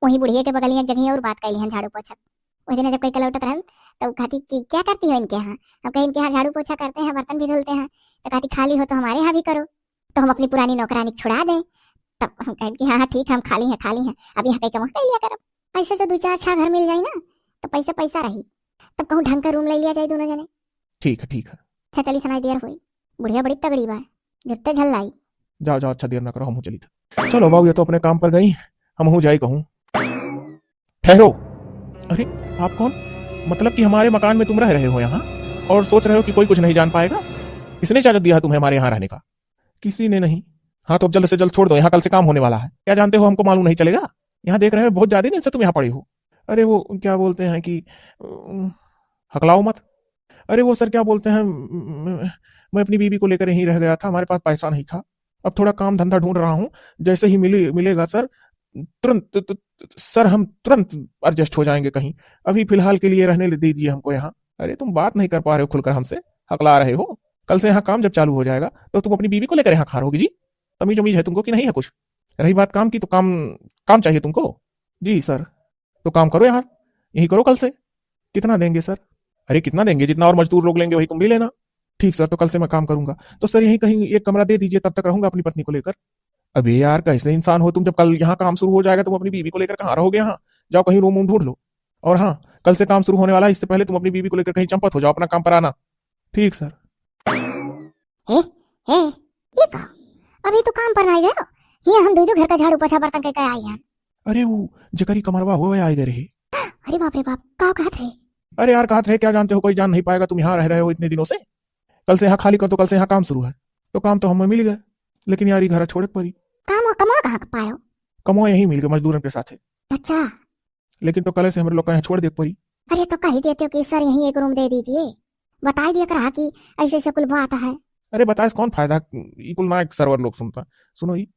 वही बुढ़िया के बगल में एक जगह और बात कैली हैं झाड़ू पोछा। वही दिन जब कई के लौटत रहन, तो कहती कि, "क्या करती हो इनके यहाँ?" हम कहे, "इनके यहाँ झाड़ू पोछा करते हैं, बर्तन भी धुलते हैं।" तो कहती, "खाली हो तो हमारे यहाँ भी करो, तो हम अपनी पुरानी नौकरानी छुड़ा दें।" तब हम कहे कि, "हाँ, हाँ, ठीक है, हम खाली हैं, खाली हैं, अब यहाँ कई के वहाँ कर लिया करब।" ऐसे जो दो चार छह घर मिल जाई ना, तो पैसा पैसा रही, तब कहूँ ढंग का रूम ले लिया जाए दोनों जने। ठीक है, ठीक है। अच्छा, चली, सनाई देर हुई, बुढ़िया बड़ी तगड़ी बा, जब ते झल लाई। जाओ, जाओ, अच्छा देर ना करो, हमहू चली था। चलो बाबू, ये तो अपने काम पर गई, हमहू जाई कहूँ। ठहरो, अरे आप कौन? मतलब कि हमारे मकान में तुम रह रहे हो यहाँ और सोच रहे हो कि कोई कुछ नहीं जान पाएगा? किसने इजाजत दिया है तुम्हें हमारे यहाँ रहने का? किसी ने नहीं। हाँ, तो अब जल्द से जल्द छोड़ दो, यहाँ कल से काम होने वाला है। क्या जानते हो, हमको मालूम नहीं चलेगा? यहाँ देख रहे हैं, बहुत ज्यादा दिन से तुम यहाँ पड़े हो। अरे वो क्या बोलते हैं कि, अम, हकलाओ मत। अरे वो सर क्या बोलते हैं, म-, म-, मैं अपनी बीवी को लेकर यहीं रह गया था, हमारे पास पैसा नहीं था। अब थोड़ा काम धंधा ढूंढ रहा हूँ, जैसे ही मिले, मिलेगा सर, तुरंत, तु-, तु-, तु-, सर हम तुरंत एडजस्ट हो जाएंगे कहीं। अभी फिलहाल के लिए रहने दीजिए हमको यहाँ। अरे तुम बात नहीं कर पा रहे हो खुलकर हमसे, हकला रहे हो। कल से यहाँ काम जब चालू हो जाएगा तो तुम अपनी बीवी को लेकर यहाँ खा रहोगी जी। तमीज उमीज है तुमको कि नहीं है कुछ? रही बात काम की तो काम, काम चाहिए तुमको। जी सर। तो काम करो यहाँ, यहीं करो कल से। कितना देंगे सर? अरे कितना देंगे, जितना और मजदूर लोग लेंगे वही तुम भी लेना। ठीक सर, तो कल से मैं काम करूंगा। तो सर यहीं कहीं एक कमरा दे दीजिए, तब तक रहूंगा अपनी पत्नी को लेकर। अबे यार, कैसे इंसान हो तुम, जब कल यहाँ काम शुरू हो जाएगा तुम अपनी बीवी को लेकर कहाँ रहोगे यहाँ? जाओ कहीं रूम वूम ढूंढ लो। और हाँ, कल से काम शुरू होने वाला है, इससे पहले तुम अपनी बीवी को लेकर कहीं चंपत हो जाओ, अपना काम पर आना। ठीक सर। हे, हे, ये का? अभी तो काम पर नहीं गयो। ये हम दो दो घर का झाड़ू पोछा बर्तन के, के आई हैं। अरे वो जेकरी कमरवा हुआ आए दे रहे। अरे बाप रे बाप, का कहत रहे? अरे यार, कहत रहे, क्या जानते हो, कोई जान नहीं पाएगा, तुम यहाँ रह रहे हो इतने दिनों से। कल से यहाँ खाली कर दो, कल से यहाँ काम शुरू है। तो काम तो हमें मिल गया, लेकिन यार, ये घर छोड़े के पड़ी। काम, कमवा कहाँ के पायो? कमवा यहीं मिल गया, मजदूरन के साथ है। अच्छा। लेकिन तो कल से हमरे लोग का यहाँ छोड़ दे के पड़ी। अरे तो कही देते हो कि सर यहीं एक रूम दे दीजिए, बताई दिया करा कि ऐसे ऐसे कुल बात है। अरे बताए से कौन फायदा, ई कुल ना एक सर्वर लोग सुनता। सुनो ई,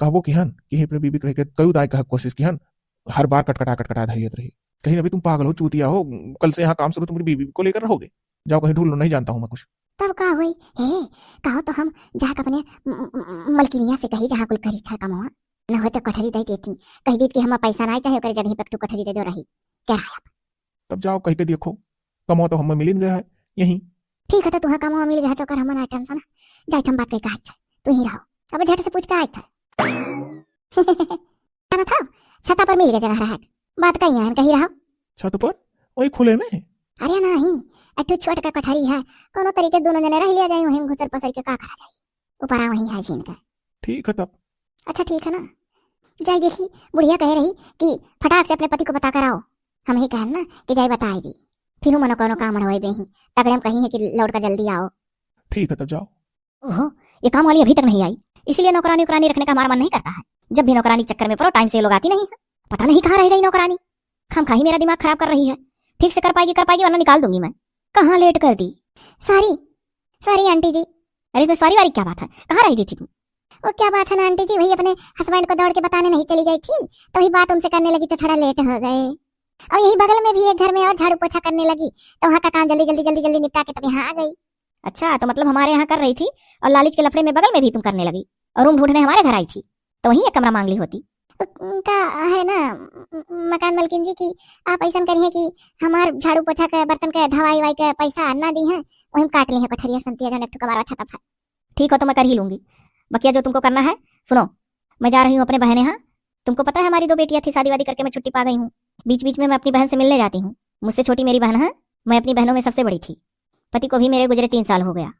कहबो किहन कि हे अपने बीबी के रह के कई दाई कह कोशिश किहन, हर बार कटकटा कटकटा धैयत रही। कहीं अभी तुम पागल हो, चूतिया हो, कल से यहाँ काम शुरू तुम अपनी बीबी को लेकर रहोगे। जाओ कहीं ढूंढ लो, नहीं जानता हूँ मैं कुछ। तब का होई? हे, कहो तो हम जाके अपने म-, म-, मलकिनिया से कही जहाँ कुल करी था कमवा, न होए तो कोठरी दे देती, कह देती कि हम पैसा ना चाहे ओकरे जगह पे एक ठो कोठरी दे दो रही किराया पे। तब जाओ कह के देखो, कमवा तो हमें मिल गया है यहीं। ठीक है, तो तुहा कमवा मिल गया है तो कर हमें ना टेंशन, जाए हम बात कह के आए थे, तू ही रहो। अब झट से पूछ के आए थे। जाना था, छता पर मिल गया जगह रहा, बात कही यहाँ कही रहो। छत पर? वही खुले में? अरे नहीं, एक ठो छोट का कोठरी है, कोनो तरीके दोनों जने रह लिया जाए, वहीं घुसर पसर के का करा जाए, ऊपर आ वहीं है झीन का। ठीक है तब। अच्छा ठीक है ना, जाए देखी, बुढ़िया कह रही कि फटाक से अपने पति को बता कर आओ, हम ही कहन ना कि जाए बताए दी, फिर मनो कोनो काम अड़वाई बेही, तगड़े में कही है कि लौट कर जल्दी आओ। ठीक है तब जाओ। ओहो, ये काम वाली अभी तक नहीं आई, इसीलिए नौकरानी उकरानी रखने का हमारा मन नहीं करता है। जब भी नौकरानी के चक्कर में पड़ो, टाइम से ये लोग आती नहीं है। पता नहीं कहाँ रह गई नौकरानी, खामखा ही मेरा दिमाग खराब कर रही है। ठीक से कर पाएगी, कर पाएगी, वरना निकाल दूंगी मैं। कहाँ लेट कर दी। सॉरी, सॉरी आंटी जी। अरे इसमें सॉरी वारी क्या बात है, कहाँ रह गई थी तुम? वो क्या बात है ना आंटी जी, वही अपने हस्बैंड को दौड़ के बताने नहीं चली गई थी, तो वही बात उनसे करने लगी तो थोड़ा लेट हो गए। और यही बगल में भी एक घर में और झाड़ू पोछा करने लगी, तो वहाँ का काम जल्दी जल्दी जल्दी जल्दी निपटा के तब यहाँ आ गई। अच्छा, तो मतलब हमारे यहाँ कर रही थी और लालच के लफड़े में बगल में भी तुम करने लगी और रूम ढूंढने हमारे घर आई थी, तो वहीं एक कमरा मांग ली होती। का है ना म-, म-, मकान मालकिन जी कि आप ऐसा करिए कि हमार झाड़ू पोछा के, बर्तन के, धवाई वाई के पैसा ना दी हैं, वही में काट ली है कोठरिया संतिया जौन एक ठो कबार अच्छा तब है। ठीक हो तो मैं कर ही लूंगी, बकिया जो तुमको करना है। सुनो, मैं जा रही हूँ अपने बहने यहाँ। तुमको पता है हमारी दो बेटियाँ थी, शादी वादी करके मैं छुट्टी पा गई हूँ। बीच बीच में मैं अपनी बहन से मिलने जाती हूँ। मुझसे छोटी मेरी बहन है, मैं अपनी बहनों में सबसे बड़ी थी। पति को भी मेरे गुजरे तीन साल हो गया,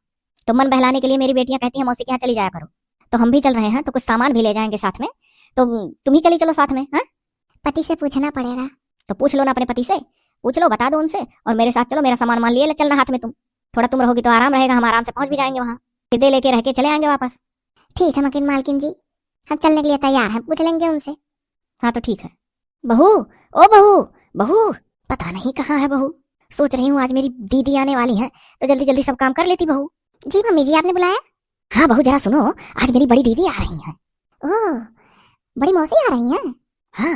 तो मन बहलाने के लिए मेरी बेटियाँ कहती हैं मौसी के यहाँ चली जाया करो, तो हम भी चल रहे हैं, तो कुछ सामान भी ले जाएंगे साथ में, तो तुम ही चली चलो साथ में। हाँ, पति से पूछना पड़ेगा। तो पूछ लो ना अपने पति से, पूछ लो, बता दो उनसे और मेरे साथ चलो, मेरा सामान मान लिए ले चलना हाथ में तुम। थोड़ा तुम रहोगी तो आराम रहेगा, हम आराम से पहुंच भी जाएंगे वहाँ, फिर दे लेके रह के चले आएंगे वापस। ठीक है मकिन मालकिन जी, हम चलने के लिए तैयार हैं, पूछ लेंगे उनसे। हाँ तो ठीक है। बहू, ओ बहू, बहू, पता नहीं कहाँ है बहू। सोच रही हूँ आज मेरी दीदी आने वाली है, तो जल्दी जल्दी सब काम कर लेती बहू। जी मम्मी जी, आपने बुलाया? हाँ बहू, जरा सुनो, आज मेरी बड़ी दीदी आ रही है। ओह, बड़ी मौसी आ रही है? हाँ।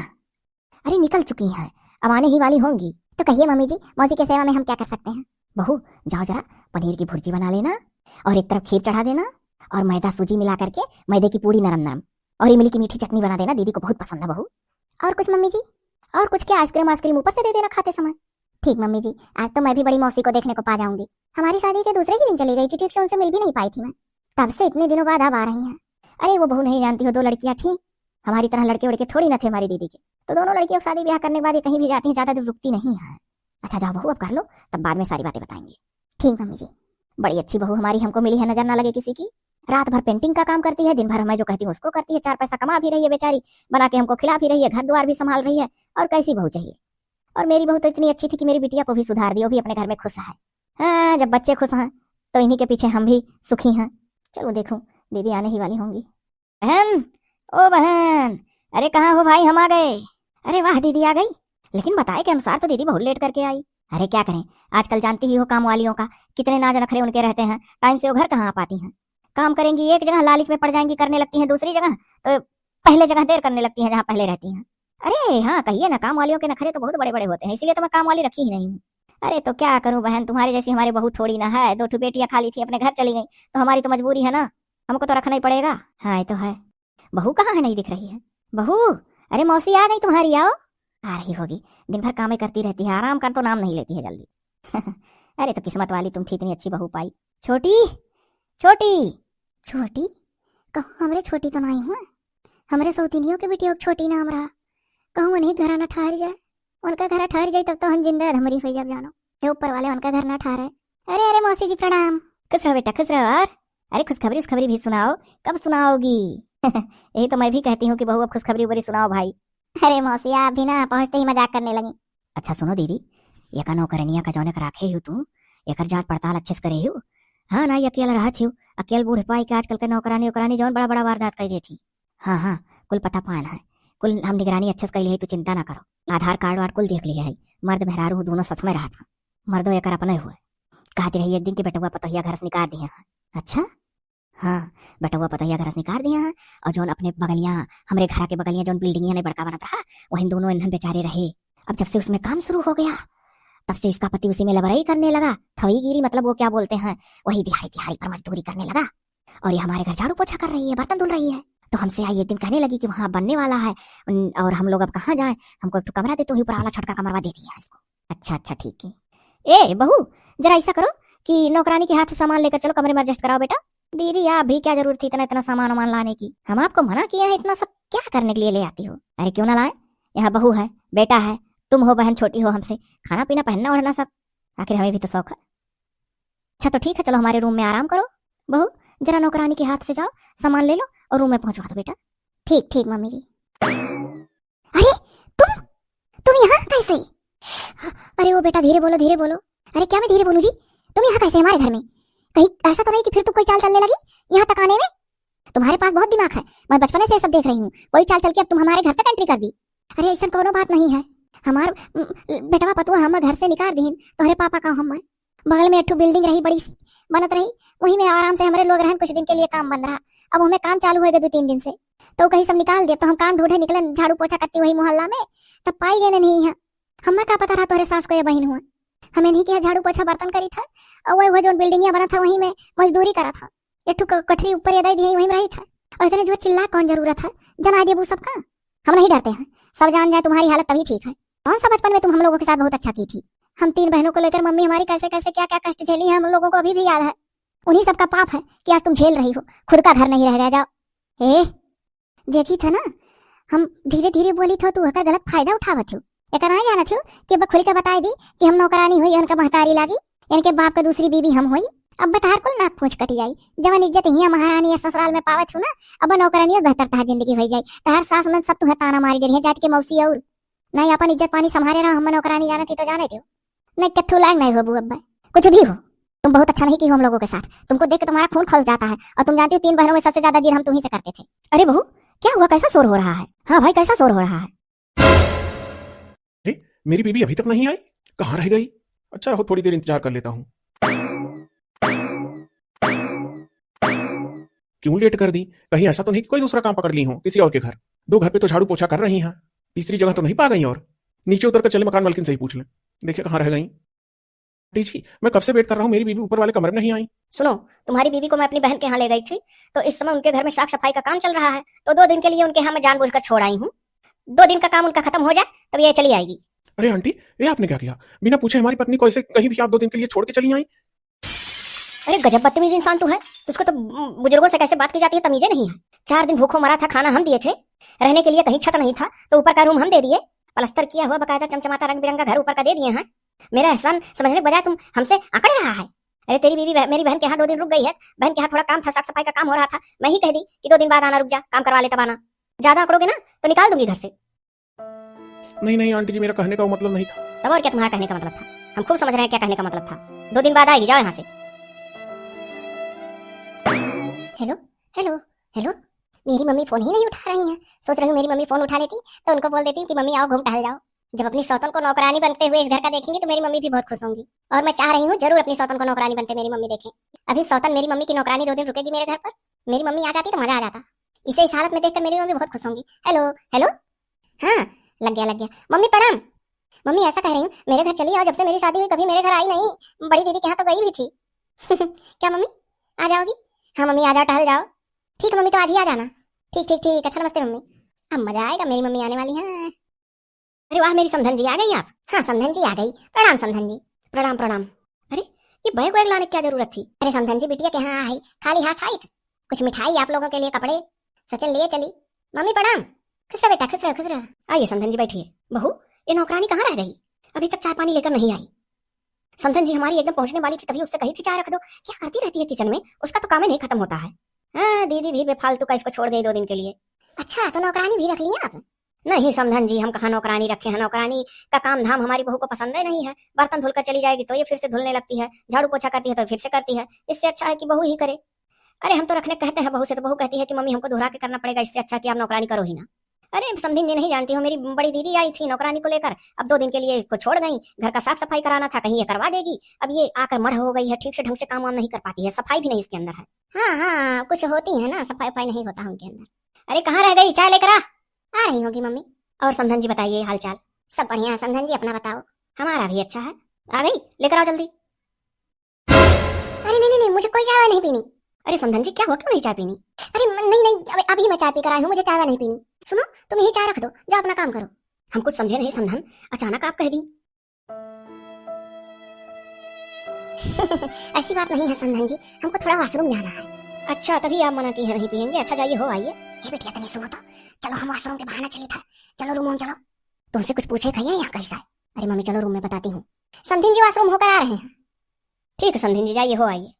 अरे निकल चुकी हैं, अब आने ही वाली होंगी। तो कहिए मम्मी जी, मौसी के सेवा में हम क्या कर सकते हैं? बहू, जाओ जरा पनीर की भुर्जी बना लेना और एक तरफ खीर चढ़ा देना और मैदा सूजी मिला करके मैदे की पूड़ी नरम नरम और इमली की मीठी चटनी बना देना, दीदी को बहुत पसंद है बहू। और कुछ मम्मी जी? और कुछ क्या, आइसक्रीम वाइसक्रीम ऊपर से दे देना खाते समय। ठीक मम्मी जी, आज तो मैं भी बड़ी मौसी को देखने को पा जाऊंगी। हमारी शादी के दूसरे ही दिन चली गई थी, ठीक से उनसे मिल भी नहीं पाई थी मैं। तब से इतने दिनों बाद अब आ रही हैं। अरे वो बहू नहीं जानती हो, दो लड़कियां थी, हमारी तरह लड़के वड़के थोड़ी ना थे हमारी दीदी के, तो दोनों लड़कियों की शादी ब्याह करने के बाद ये कहीं भी जाती हैं, ज्यादा देर रुकती नहीं है। अच्छा जाओ बहू, अब कर लो, तब बाद में सारी बातें बताएंगे। ठीक मम्मी जी। बड़ी अच्छी बहू हमारी हमको मिली है, नजर ना लगे किसी की। रात भर पेंटिंग का काम करती है, दिन भर मैं जो कहती हूँ उसको करती है, चार पैसा कमा भी रही है बेचारी, बना के हमको खिला भी रही है, घर द्वार भी संभाल रही है, और कैसी बहू चाहिए? और मेरी बहू तो इतनी अच्छी थी कि मेरी बिटिया को भी सुधार दी, वो भी अपने घर में खुश है। हाँ, जब बच्चे खुश हैं तो इन्हीं के पीछे हम भी सुखी हैं। चलो देखूं, दीदी आने ही वाली होंगी। बहन, ओ बहन, अरे कहाँ हो भाई, हम आ गए। अरे वाह, दीदी आ गई। लेकिन बताए के अनुसार तो दीदी बहुत लेट करके आई। अरे क्या करें, आजकल जानती ही हो काम वालियों का, कितने नाज नखरे उनके रहते हैं, टाइम से वो घर कहाँ आ पाती हैं। काम करेंगी एक जगह, लालच में पड़ जाएंगी, करने लगती हैं दूसरी जगह, तो पहले जगह देर करने लगती हैं जहाँ पहले रहती हैं। अरे हाँ, कहिए ना, काम वालियों के नखरे तो बहुत बड़े बड़े होते हैं, इसीलिए तो मैं काम वाली रखी ही नहीं हूँ। अरे तो क्या करूँ बहन, तुम्हारे जैसी हमारी बहू थोड़ी ना है, दो ठो बेटियाँ खाली थी, अपने घर चली गई, तो हमारी तो मजबूरी है ना, हमको तो रखना ही पड़ेगा। हाँ, ये तो है। बहू कहाँ है, नहीं दिख रही है? बहू, अरे मौसी आ गई तुम्हारी, आओ। आ रही होगी, दिन भर कामें करती रहती है, आराम का तो नाम नहीं लेती है जल्दी। अरे तो किस्मत वाली तुम थी, इतनी अच्छी बहू पाई। छोटी, छोटी, छोटी, कहूँ हमरे छोटी तो नहीं हुआ, हमरे सौतिनियों के बिटियों के छोटी नाम रहा, कहूँ उन्हीं घरा न ठहर जाए, उनका घरा ठहर जाए तब तो हम जिंदा अधमरी हो जाब जानो। हे ऊपर वाले उनका घर न ठहरे। अरे अरे मौसी जी प्रणाम। खुश रहो बेटा, खुश रहो। और अरे खुशखबरी उसखबरी भी सुनाओ, कब सुनाओगी? यही तो मैं भी कहती हूँ कि बहू अब खुशखबरी उबरी सुनाओ भाई। अरे मौसी, आप भी ना पहुँचते ही मजाक करने लगी। अच्छा सुनो दीदी, एका नौकरनिया का जौन एक राखे हो तू, एकर जाँच पड़ताल अच्छे से करे हो? हाँ ना, ये अकेल रहत हो, अकेल बूढ़ पाई के आजकल के नौकरानी ओकरानी जौन बड़ा बड़ा वारदात कर देती। हाँ हाँ, कुल पता पान है, कुल हम निगरानी अच्छे से कर लिए, तू चिंता ना करो। आधार कार्ड वार्ड कुल देख लिए है, मर्द मेहरारू दोनों साथ में रहत हैं, मर्दो एकर अपने हुए। कहती रही एक दिन कि बेटवा पतोहिया घर से निकाल दिए हैं। अच्छा? हाँ, बेटवा पतोहिया घर से निकाल दिया है। और जौन अपने बगलिया, हमरे घरा के बगलिया जौन बिल्डिंगिया नहीं बड़का बनत रहा, वहीं दोनों ईंधन बेचारे रहे। अब जब से उसमें काम शुरू हो गया, तब से इसका पति उसी में लबरई करने लगा। थवईगिरी मतलब वो क्या बोलते हैं, वही दिहाड़ी दिहाड़ी पर मजदूरी करने लगा। और ये हमारे घर झाड़ू पोछा कर रही है, बर्तन धुल रही है। तो हमसे आई एक दिन कहने लगी कि वहाँ बनने वाला है, उन-, और हम लोग अब कहाँ जाएं, हमको एक ठो कमरा दे, तो ही ऊपर वाला छोटका कमरवा दे दिया है इसको। अच्छा अच्छा, ठीक है। ए बहू, जरा ऐसा करो कि नौकरानी के हाथ से सामान लेकर चलो, कमरे में एडजस्ट कराओ बेटा। दीदी, आप भी क्या जरूरत थी इतना इतना सामान वामान लाने की? हम आपको मना किया है, इतना सब क्या करने के लिए ले आती हो? अरे क्यों ना लाए, यहाँ बहू है, बेटा है, तुम हो बहन, छोटी हो हमसे, खाना पीना, पहनना ओढ़ना सब, आखिर हमें भी तो शौक है। अच्छा तो ठीक है, चलो हमारे रूम में आराम करो। बहू, जरा नौकरानी के हाथ से जाओ, सामान ले लो और रूम में पहुंचवा दो बेटा। ठीक ठीक मम्मी जी। अरे तुम, तुम यहाँ कैसे? अरे ओ बेटा, धीरे बोलो, धीरे बोलो। अरे क्या मैं धीरे बोलूँ जी? तुम यहाँ कैसे हमारे घर में? कहीं ऐसा तो नहीं कि फिर तुम कोई चाल चलने लगी यहाँ तक आने में? तुम्हारे पास बहुत दिमाग है, मैं बचपने से ये सब देख रही हूँ। कोई चाल चल के अब तुम हमारे घर तक एंट्री कर दी। अरे ऐसा कोनो बात नहीं है, हमार, उम, बेटवा पतुआ हम घर से निकाल दीन, तोहरे पापा का हम बगल में एक ठो बिल्डिंग रही बड़ी सी, बनत रही, वही में आराम से हमरे लोग रहन, कुछ दिन के लिए काम बंद रहा। अब हमें काम चालू होएगा दो तीन दिन से, तो कहीं सब निकाल दे, तो हम काम ढूंढे निकलन, झाड़ू पोछा करती वही मोहल्ला में, तब पाई गए नहीं है। हमें का पता रहा तोहरे सास को या बहिन हुआ। हमें नहीं किया झाड़ू पोछा बर्तन करी था, और वह, वह जौन बिल्डिंगिया बना था वहीं में मजदूरी करा था। एक ठो क-, कठरी ऊपर ये दे दिए, वहीं में रही था। और इतने जोर चिल्ला कौन जरूरत है, जना देबू सबका। हम नहीं डरते हैं, सब जान जाए तुम्हारी हालत तभी ठीक है। कौन सा बचपन में तुम हम लोगों के साथ बहुत अच्छा की थी। हम तीन बहनों को लेकर मम्मी हमारी कैसे कैसे क्या क्या कष्ट झेली है, हम लोगों को अभी भी याद है। उन्हीं सबका पाप है कि आज तुम झेल रही हो, खुद का घर नहीं रह गया। जाओ। ए, देखी था ना, हम धीरे धीरे बोली थो, तू ओकर गलत फायदा उठावत हो। एकर ना जानत हो कि अब खुल के बताई दी कि हम नौकरानी हुई, उनका महतारी लागी, इनके बाप का दूसरी बीवी हम हुई। अब तहार कुल नाक पूछ कट जाई। जवन इज्जत हिया महारानी या ससुराल में पावत हो ना, अब नौकरानियों बेहतर तहार जिंदगी हो जाई। तहार सास ननद सब तुहे ताना मारी डरिया, जात के मौसी और नहीं, अपन इज्जत पानी संभारे रहो, हम नौकरानी जानत ही तो जाने दो। नहीं, कथू लायक नहीं होबू अब्बा। कुछ भी हो, तुम बहुत अच्छा नहीं की हो हम लोगों के साथ। तुमको देख के तुम्हारा खून खौल जाता है। और तुम जानती हो, तीन बहनों में सबसे ज्यादा जिन हम तुम्ही से करते थे। अरे बहू, क्या हुआ? कैसा शोर हो रहा है? हाँ भाई, कैसा शोर हो रहा है? अरे, मेरी बीबी अभी तक नहीं आई, कहाँ रह गई? अच्छा रहो, थोड़ी देर इंतजार कर लेता हूँ। क्यों लेट कर दी? कहीं ऐसा तो नहीं कि कोई दूसरा काम पकड़ ली हो किसी और के घर? दो घर पे तो झाड़ू पोछा कर रही हैं, तीसरी जगह तो नहीं पा गई? और नीचे उतर कर चले मकान मालकिन से ही पूछ लें, देखे कहाँ रह गई। आंटी जी, मैं कब से वेट कर रहा हूँ, मेरी बीबी ऊपर वाले कमरे में नहीं आई। सुनो, तुम्हारी बीबी को मैं अपनी बहन के यहाँ ले गई थी, तो इस समय उनके घर में साफ सफाई का काम चल रहा है, तो दो दिन के लिए उनके यहाँ मैं जानबूझकर छोड़ आई हूँ। दो दिन का काम उनका खत्म हो जाए, तब ये चली आएगी। अरे आंटी, ये आपने क्या किया? बिना पूछे हमारी पत्नी को ऐसे कहीं भी आप दो दिन के लिए छोड़ के चली आई? अरे गजब बदतमीज इंसान तू है, तुझको तो बुजुर्गों से कैसे बात की जाती है, तमीजे नहीं है। चार दिन भूखों मरा था, खाना हम दिए थे, रहने के लिए कहीं छत नहीं था, तो ऊपर का रूम हम दे दिए, प्लस्तर किया हुआ, बाकायदा चमचमाता रंग बिरंगा घर ऊपर का दे दिए हैं। मेरा एहसान समझने के बजाय तुम हमसे अकड़ रहा है। अरे तेरी बीवी बह-, मेरी बहन के यहाँ दो दिन रुक गई है, बहन के यहाँ थोड़ा काम था, साफ सफाई का काम हो रहा था, मैं ही कह दी कि दो दिन बाद आना, रुक जा, काम करवा ले तब आना। ज्यादा अकड़ोगे ना तो निकाल दूंगी घर से। नहीं नहीं आंटी जी, मेरा कहने का वो मतलब नहीं था। तब और क्या तुम्हारा कहने का मतलब था? हम खूब समझ रहे हैं क्या कहने का मतलब था। दो दिन बाद आएगी, जाओ यहाँ से। Hello, hello, hello. मेरी मम्मी फोन ही नहीं उठा रही हैं। सोच रही हूँ मेरी मम्मी फोन उठा लेती तो उनको बोल देती हूँ कि मम्मी आओ घूम टहल जाओ। जब अपनी सौतन को नौकरानी बनते हुए इस घर का देखेंगी तो मेरी मम्मी भी बहुत खुश होंगी। और मैं चाह रही हूँ जरूर अपनी सौतन को नौकरानी बनते मेरी मम्मी देखें। अभी सौतन मेरी मम्मी की नौकरानी दो दिन रुकेगी मेरे घर पर, मेरी मम्मी आ जाती तो मजा आ जाता। इसे इस हालत में देखकर मेरी मम्मी बहुत खुश होंगी। Hello, hello. हाँ, लग गया, लग गया। मम्मी प्रणाम। मम्मी ऐसा कह रही हूँ, मेरे घर चली आओ, जब से मेरी शादी हुई कभी मेरे घर आई नहीं, बड़ी दीदी के यहाँ तो गई भी थी। क्या मम्मी, आ जाओगी? हाँ मम्मी, आ जाओ, टहल जाओ। ठीक है मम्मी, तो आज ही आ जाना। ठीक, ठीक, ठीक। अच्छा, नमस्ते मम्मी। अब मजा आएगा, मेरी मम्मी आने वाली है। अरे वाह, मेरी समधन जी आ गई आप? हाँ समधन जी आ गई। प्रणाम समधन जी। प्रणाम, प्रणाम। अरे, ये बैग वैग लाने की क्या जरूरत थी? अरे समधन जी, बिटिया के यहाँ आई, खाली हाथ आई थी। कुछ मिठाई, आप लोगों के लिए कपड़े, सचिन लिए चली। मम्मी प्रणाम। खुश रहो बेटा, खुश रहो, खुश रहो। आइए समधन जी, बैठिए। बहू, ये नौकरानी कहाँ रह गई? अभी तक चाय पानी लेकर नहीं आई। समधन जी हमारी एकदम पहुंचने वाली थी, तभी उससे कही थी चाय रख दो। क्या करती रहती है किचन में, उसका तो काम ही नहीं खत्म होता है। हाँ, दीदी भी बेफालतू का, इसको छोड़ दे दो दिन के लिए। अच्छा, तो नौकरानी भी रख लिया आप? नहीं समधन जी, हम कहाँ नौकरानी रखे हैं, नौकरानी का काम धाम हमारी बहू को पसंद ही नहीं है। बर्तन धुलकर चली जाएगी तो ये फिर से धुलने लगती है, झाड़ू पोछा करती है तो फिर से करती है, इससे अच्छा है कि बहू ही करे। अरे हम तो रखने कहते हैं बहू से, तो बहू कहती है कि मम्मी हमको दोहरा के करना पड़ेगा, इससे अच्छा कि आप नौकरानी करो ही ना। अरे समधिन जी, नहीं जानती हो, मेरी बड़ी दीदी आई थी नौकरानी को लेकर, अब दो दिन के लिए इसको छोड़ गई, घर का साफ सफाई कराना था, कहीं ये करवा देगी, अब ये आकर मढ़ हो गई है, ठीक से ढंग से काम वाम नहीं कर पाती है, सफाई भी नहीं इसके अंदर है। हाँ हाँ, कुछ होती है ना, सफाई उफाई नहीं होता उनके अंदर। अरे कहाँ रह गई, चाय लेकर आ। आ रही होगी मम्मी। और समधन जी बताइए हाल चाल? सब बढ़िया है समधन जी, अपना बताओ? हमारा भी अच्छा है। आ गई, लेकर आओ जल्दी। अरे नहीं नहीं नहीं, मुझे कोई चाय वाय नहीं पीनी। अरे समधन जी क्या हुआ, क्यों नहीं चाय पीनी? अरे म-, नहीं नहीं, अभी, अभी मैं चाय पी कर आई हूँ, मुझे चाय वाय नहीं पीनी। सुनो, तुम यही चाय रख दो, जाओ अपना काम करो। हम कुछ समझे नहीं समधन, अचानक आप कह दी। ऐसी बात नहीं है समधन जी, हमको थोड़ा वॉशरूम जाना है। अच्छा, तभी आप मना की है नहीं पियेंगे। अच्छा जाइए, हो आइए। हे बिटिया, तनी सुनो तो, चलो हम वॉशरूम के बहाना चली था, चलो रूम वूम चलो। तुमसे कुछ पूछे खइए यहाँ कैसा है? अरे मम्मी चलो रूम में बताती हूँ। समधन जी वॉशरूम होकर आ रहे हैं। ठीक है समधन जी, जाइए, हो आइए।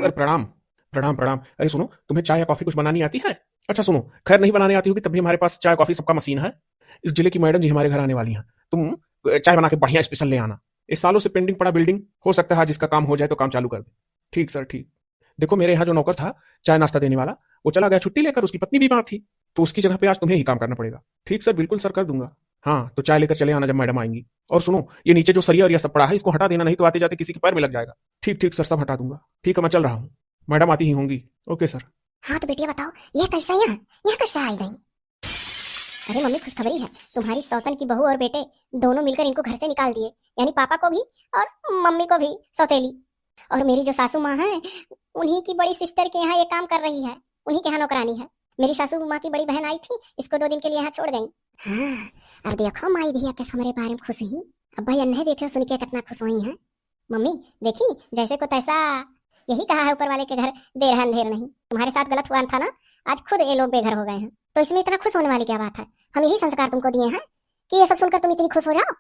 सर प्रणाम। प्रणाम प्रणाम। अरे सुनो, तुम्हें चाय या कॉफी कुछ बनानी आती है? अच्छा सुनो, खैर नहीं बनाने आती होगी तब भी हमारे पास चाय कॉफी सबका मशीन है। इस जिले की मैडम जी हमारे घर आने वाली हैं, तुम अ, चाय बना के बढ़िया स्पेशल ले आना। इस सालों से पेंडिंग पड़ा बिल्डिंग, हो सकता है आज इसका काम हो जाए तो काम चालू कर दे। ठीक सर, ठीक। देखो मेरे यहाँ जो नौकर था चाय नाश्ता देने वाला, वो चला गया छुट्टी लेकर, उसकी पत्नी बीमार थी, तो उसकी जगह पे आज तुम्हें ही काम करना पड़ेगा। ठीक सर, बिल्कुल सर, कर दूंगा। हाँ तो चाय लेकर चले आना जब मैडम आएंगी। और सुनो, ये नीचे जो सरिया और यह सब पड़ा है इसको हटा देना, नहीं तो आते जाते किसी के पैर में लग जाएगा। ठीक ठीक सर, सब हटा दूंगा। ठीक है मैं चल रहा हूँ, मैडम आती ही होंगी। Okay sir. हाँ तो बेटिया बताओ, यह कैसा यहाँ, यहाँ कैसे आई गई? अरे मम्मी, खुशखबरी है, तुम्हारी सौतन की बहू और बेटे दोनों मिलकर इनको घर से निकाल दिए, यानी पापा को भी और मम्मी को भी, सौतेली। और मेरी जो सासू माँ हैं, उन्हीं की बड़ी सिस्टर के यहाँ ये काम कर रही है, उन्हीं के यहाँ नौकरानी है। मेरी सासू माँ की बड़ी बहन आई थी, इसको दो दिन के लिए यहाँ छोड़ गई। हाँ, अब देखो माई धिया के हमरे बारे में खुश ही। अब भाई अन्हे देखो सुन के कितना खुश हुई हैं। मम्मी, देखी, जैसे को तैसा, यही कहा है ऊपर वाले के घर देर है अंधेर नहीं। तुम्हारे साथ गलत हुआ था ना, आज खुद ये लोग बेघर हो गए हैं, तो इसमें इतना खुश होने वाली क्या बात है? हम यही संस्कार तुमको दिए हैं कि ये सब सुनकर तुम इतनी खुश हो जाओ?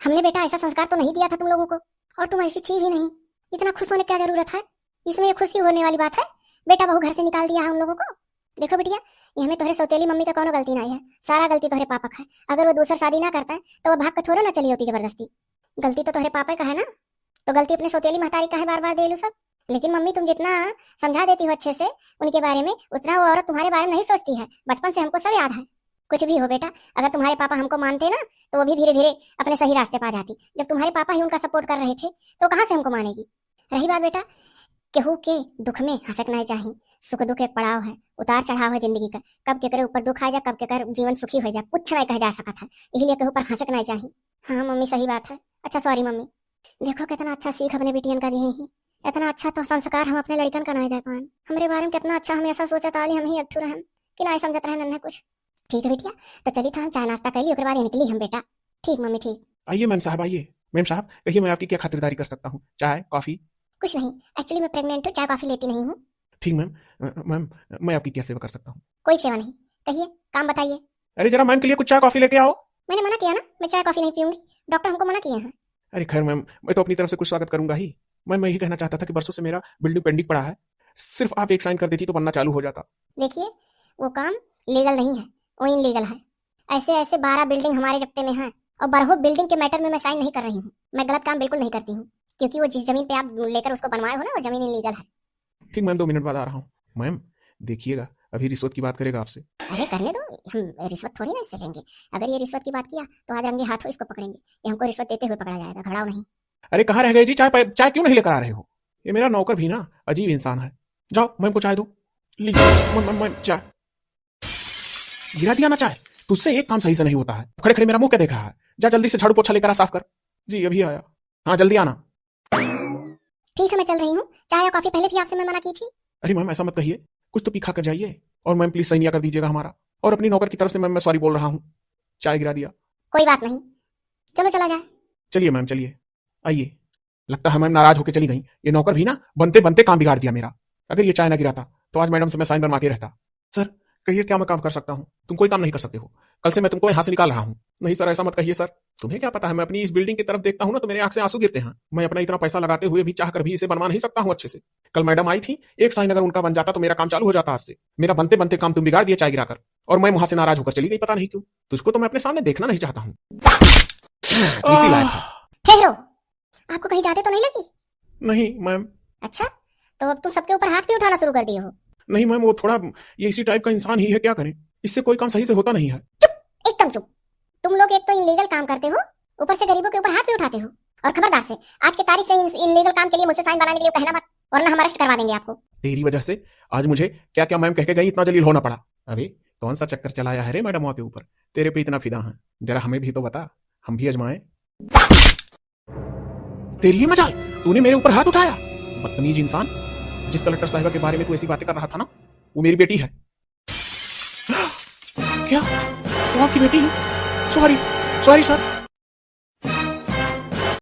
हमने बेटा ऐसा संस्कार तो नहीं दिया था तुम लोगों को, और तुम ऐसी थी भी नहीं। इतना खुश होने की क्या जरूरत है? इसमें ये खुशी होने वाली बात है? बेटा बहू घर से निकाल दिया है उन लोगों को। देखो बिटिया, ये हमें तोहरे सौतेली मम्मी का कौनो गलती नहीं है, सारा गलती तोहरे पापा का है। अगर वो दूसर शादी ना करता है तो वो भाग के थोड़ो ना चली होती जबरदस्ती। गलती तो तोहरे पापा का है ना, तो गलती अपने सौतेली महतारी का है, बार बार दे लू सब। लेकिन मम्मी तुम जितना समझा देती हो अच्छे से उनके बारे में, उतना वो औरत तुम्हारे बारे में नहीं सोचती है। बचपन से हमको सब याद है। कुछ भी हो बेटा, अगर तुम्हारे पापा हमको मानते ना तो वो भी धीरे धीरे अपने सही रास्ते पा जाती। जब तुम्हारे पापा ही उनका सपोर्ट कर रहे थे तो कहाँ से हमको मानेगी? रही बात बेटा, केहू के दुख में हंसक नहीं चाही। सुख दुख एक पड़ाव है, उतार चढ़ाव है जिंदगी का। कब केकरे ऊपर दुख आ जाए, कब केकर जीवन सुखी हो जाए, कुछ नहीं कह जा सकत है, इसलिए केहू पर हंसक नहीं चाही। हाँ मम्मी सही बात है। अच्छा सॉरी मम्मी। देखो कितना अच्छा सीख अपने बिटियन का दिए ही, इतना अच्छा तो संस्कार हम अपने लड़कन का नहीं दे पान। हमरे बारे में कितना अच्छा हमेशा सोचत आली, हम ही अट्ठू रहन कि नहीं समझत रहन उन्हें कुछ। ठीक है बिटिया, तो चली था हम चाय नाश्ता कर ली, ओकरे बाद निकली हम बेटा। ठीक मम्मी ठीक। आइए मैम साहब आइए। मैम साहब कहिए मैं आपकी क्या खातिरदारी कर सकता हूँ, चाय कॉफी? कुछ नहीं, एक्चुअली मैं प्रेग्नेंट हूँ, चाय कॉफी लेती नहीं हूँ। ठीक मैम। अ, मैम, मैं आपकी क्या सेवा कर सकता हूँ? कोई सेवा नहीं, कहिए काम बताइए। अरे जरा मैम के लिए कुछ चाय कॉफी लेके आओ। मैंने मना किया ना, मैं चाय कॉफी नहीं पीऊंगी, डॉक्टर हमको मना किए हैं। अरे खैर मैम, मैं तो अपनी तरफ से कुछ स्वागत करूंगा ही। मैम मैं यही कहना चाहता था कि बरसों से मेरा बिल्डिंग पेंडिंग पड़ा है, सिर्फ आप एक साइन कर देती तो बनना चालू हो जाता। देखिए वो काम लीगल नहीं है, वो इनलीगल है। ऐसे ऐसे बारह बिल्डिंग हमारे जब्ते में हैं और बारहों बिल्डिंग के मैटर में मैं साइन नहीं कर रही हूँ। मैं गलत काम बिल्कुल नहीं करती हूँ, क्योंकि वो जिस जमीन पे आप लेकर उसको बनवाए हो ना, वो जमीन इनलीगल है। ठीक मैम, दो मिनट बाद आ रहा हूँ। मैम देखिएगा, अभी रिश्वत की बात करेगा आपसे। अरे करने दो, हम रिश्वत थोड़ी ना इससे लेंगे। अगर ये रिश्वत की बात किया तो आज रंगे हाथों इसको पकड़ेंगे। ये हमको रिश्वत देते हुए पकड़ा जाएगा, घबराओ नहीं। अरे कहाँ रह गए जी, चाय पा-, चाय क्यों नहीं लेकर आ रहे हो? ये मेरा नौकर भी ना अजीब इंसान है। जाओ मैम को चाय दो। लीजिए मैम, मैम, मैम, चाय। गिरा दिया ना चाय, तुझसे एक काम सही से नहीं होता है। खड़े खड़े मेरा मुंह क्या देख रहा है? जा जल्दी से झाड़ू पोछा लेकर आ, साफ कर। जी अभी आया। हाँ जल्दी आना। ठीक है मैं चल रही हूँ। चाय या कॉफी पहले भी आपसे मैं मना की थी। अरे मैम ऐसा मत कहिए, कुछ तो पी खा कर जाइए। और मैम प्लीज साइन या कर दीजिएगा हमारा। और अपनी नौकर की तरफ से मैम मैं सॉरी बोल रहा हूँ, चाय गिरा दिया। कोई बात नहीं, चलो चला जाए। चलिए मैम चलिए, आइए। लगता है मैम नाराज होकर चली गई। ये नौकर भी ना बनते बनते काम बिगाड़ दिया मेरा। अगर ये चाय ना गिराता तो आज मैडम से मैं साइन बनवा के रहता। सर कहिए क्या मैं काम कर सकता हूँ? तुम कोई काम नहीं कर सकते हो, कल से मैं तुमको यहाँ से निकाल रहा हूँ। नहीं सर ऐसा मत कहिए सर, तुम्हें क्या पता है मैं अपनी इस बिल्डिंग की तरफ देखता हूँ ना तो मेरे आंख से आंसू गिरते हैं। मैं अपना इतना पैसा लगाते हुए भी चाह कर भी इसे बनवा नहीं सकता हूँ अच्छे से। कल मैडम आई थी, एक साइन अगर उनका बन जाता तो मेरा काम चालू हो जाता आज से। मेरा बनते बनते काम तुम बिगाड़ दिए चाय गिराकर। और मैं वहां से नाराज होकर चली गई, पता नहीं क्यों। तुझको तो मैं अपने सामने देखना नहीं चाहता हूँ। इसी लायक है। ठहरो, आपको कहीं जाते तो नहीं लगी? नहीं मैम। अच्छा, तो अब तुम सबके ऊपर हाथ भी उठाना शुरू कर दिए हो? नहीं मैम, वो थोड़ा ये इसी टाइप का इंसान ही है, क्या करें, इससे कोई काम सही से होता नहीं है। चुप, एकदम चुप। तुम लोग एक तो इलीगल काम करते हो, ऊपर से गरीबों के ऊपर हाथ भी उठाते हो। और खबरदार से आज की तारीख से इन इलीगल काम के लिए मुझसे साइन बनाने के लिए कहना मत, वरना हम अरेस्ट करवा देंगे आपको। तेरी वजह से आज मुझे क्या क्या मैम कह के गई, इतना जलील होना पड़ा। अबे कौन सा चक्कर चलाया है रे मैडम के ऊपर, तेरे पे इतना फिदा है, जरा हमें भी तो बता, हम भी आजमाएं। तेरी ही मजाल, तूने मेरे ऊपर हाथ उठाया। बदतमीज इंसान, जिस कलेक्टर साहिबा के बारे में तू ऐसी बातें कर रहा था ना, वो मेरी बेटी है। क्या? वो आपकी बेटी है? Sorry, sorry sir,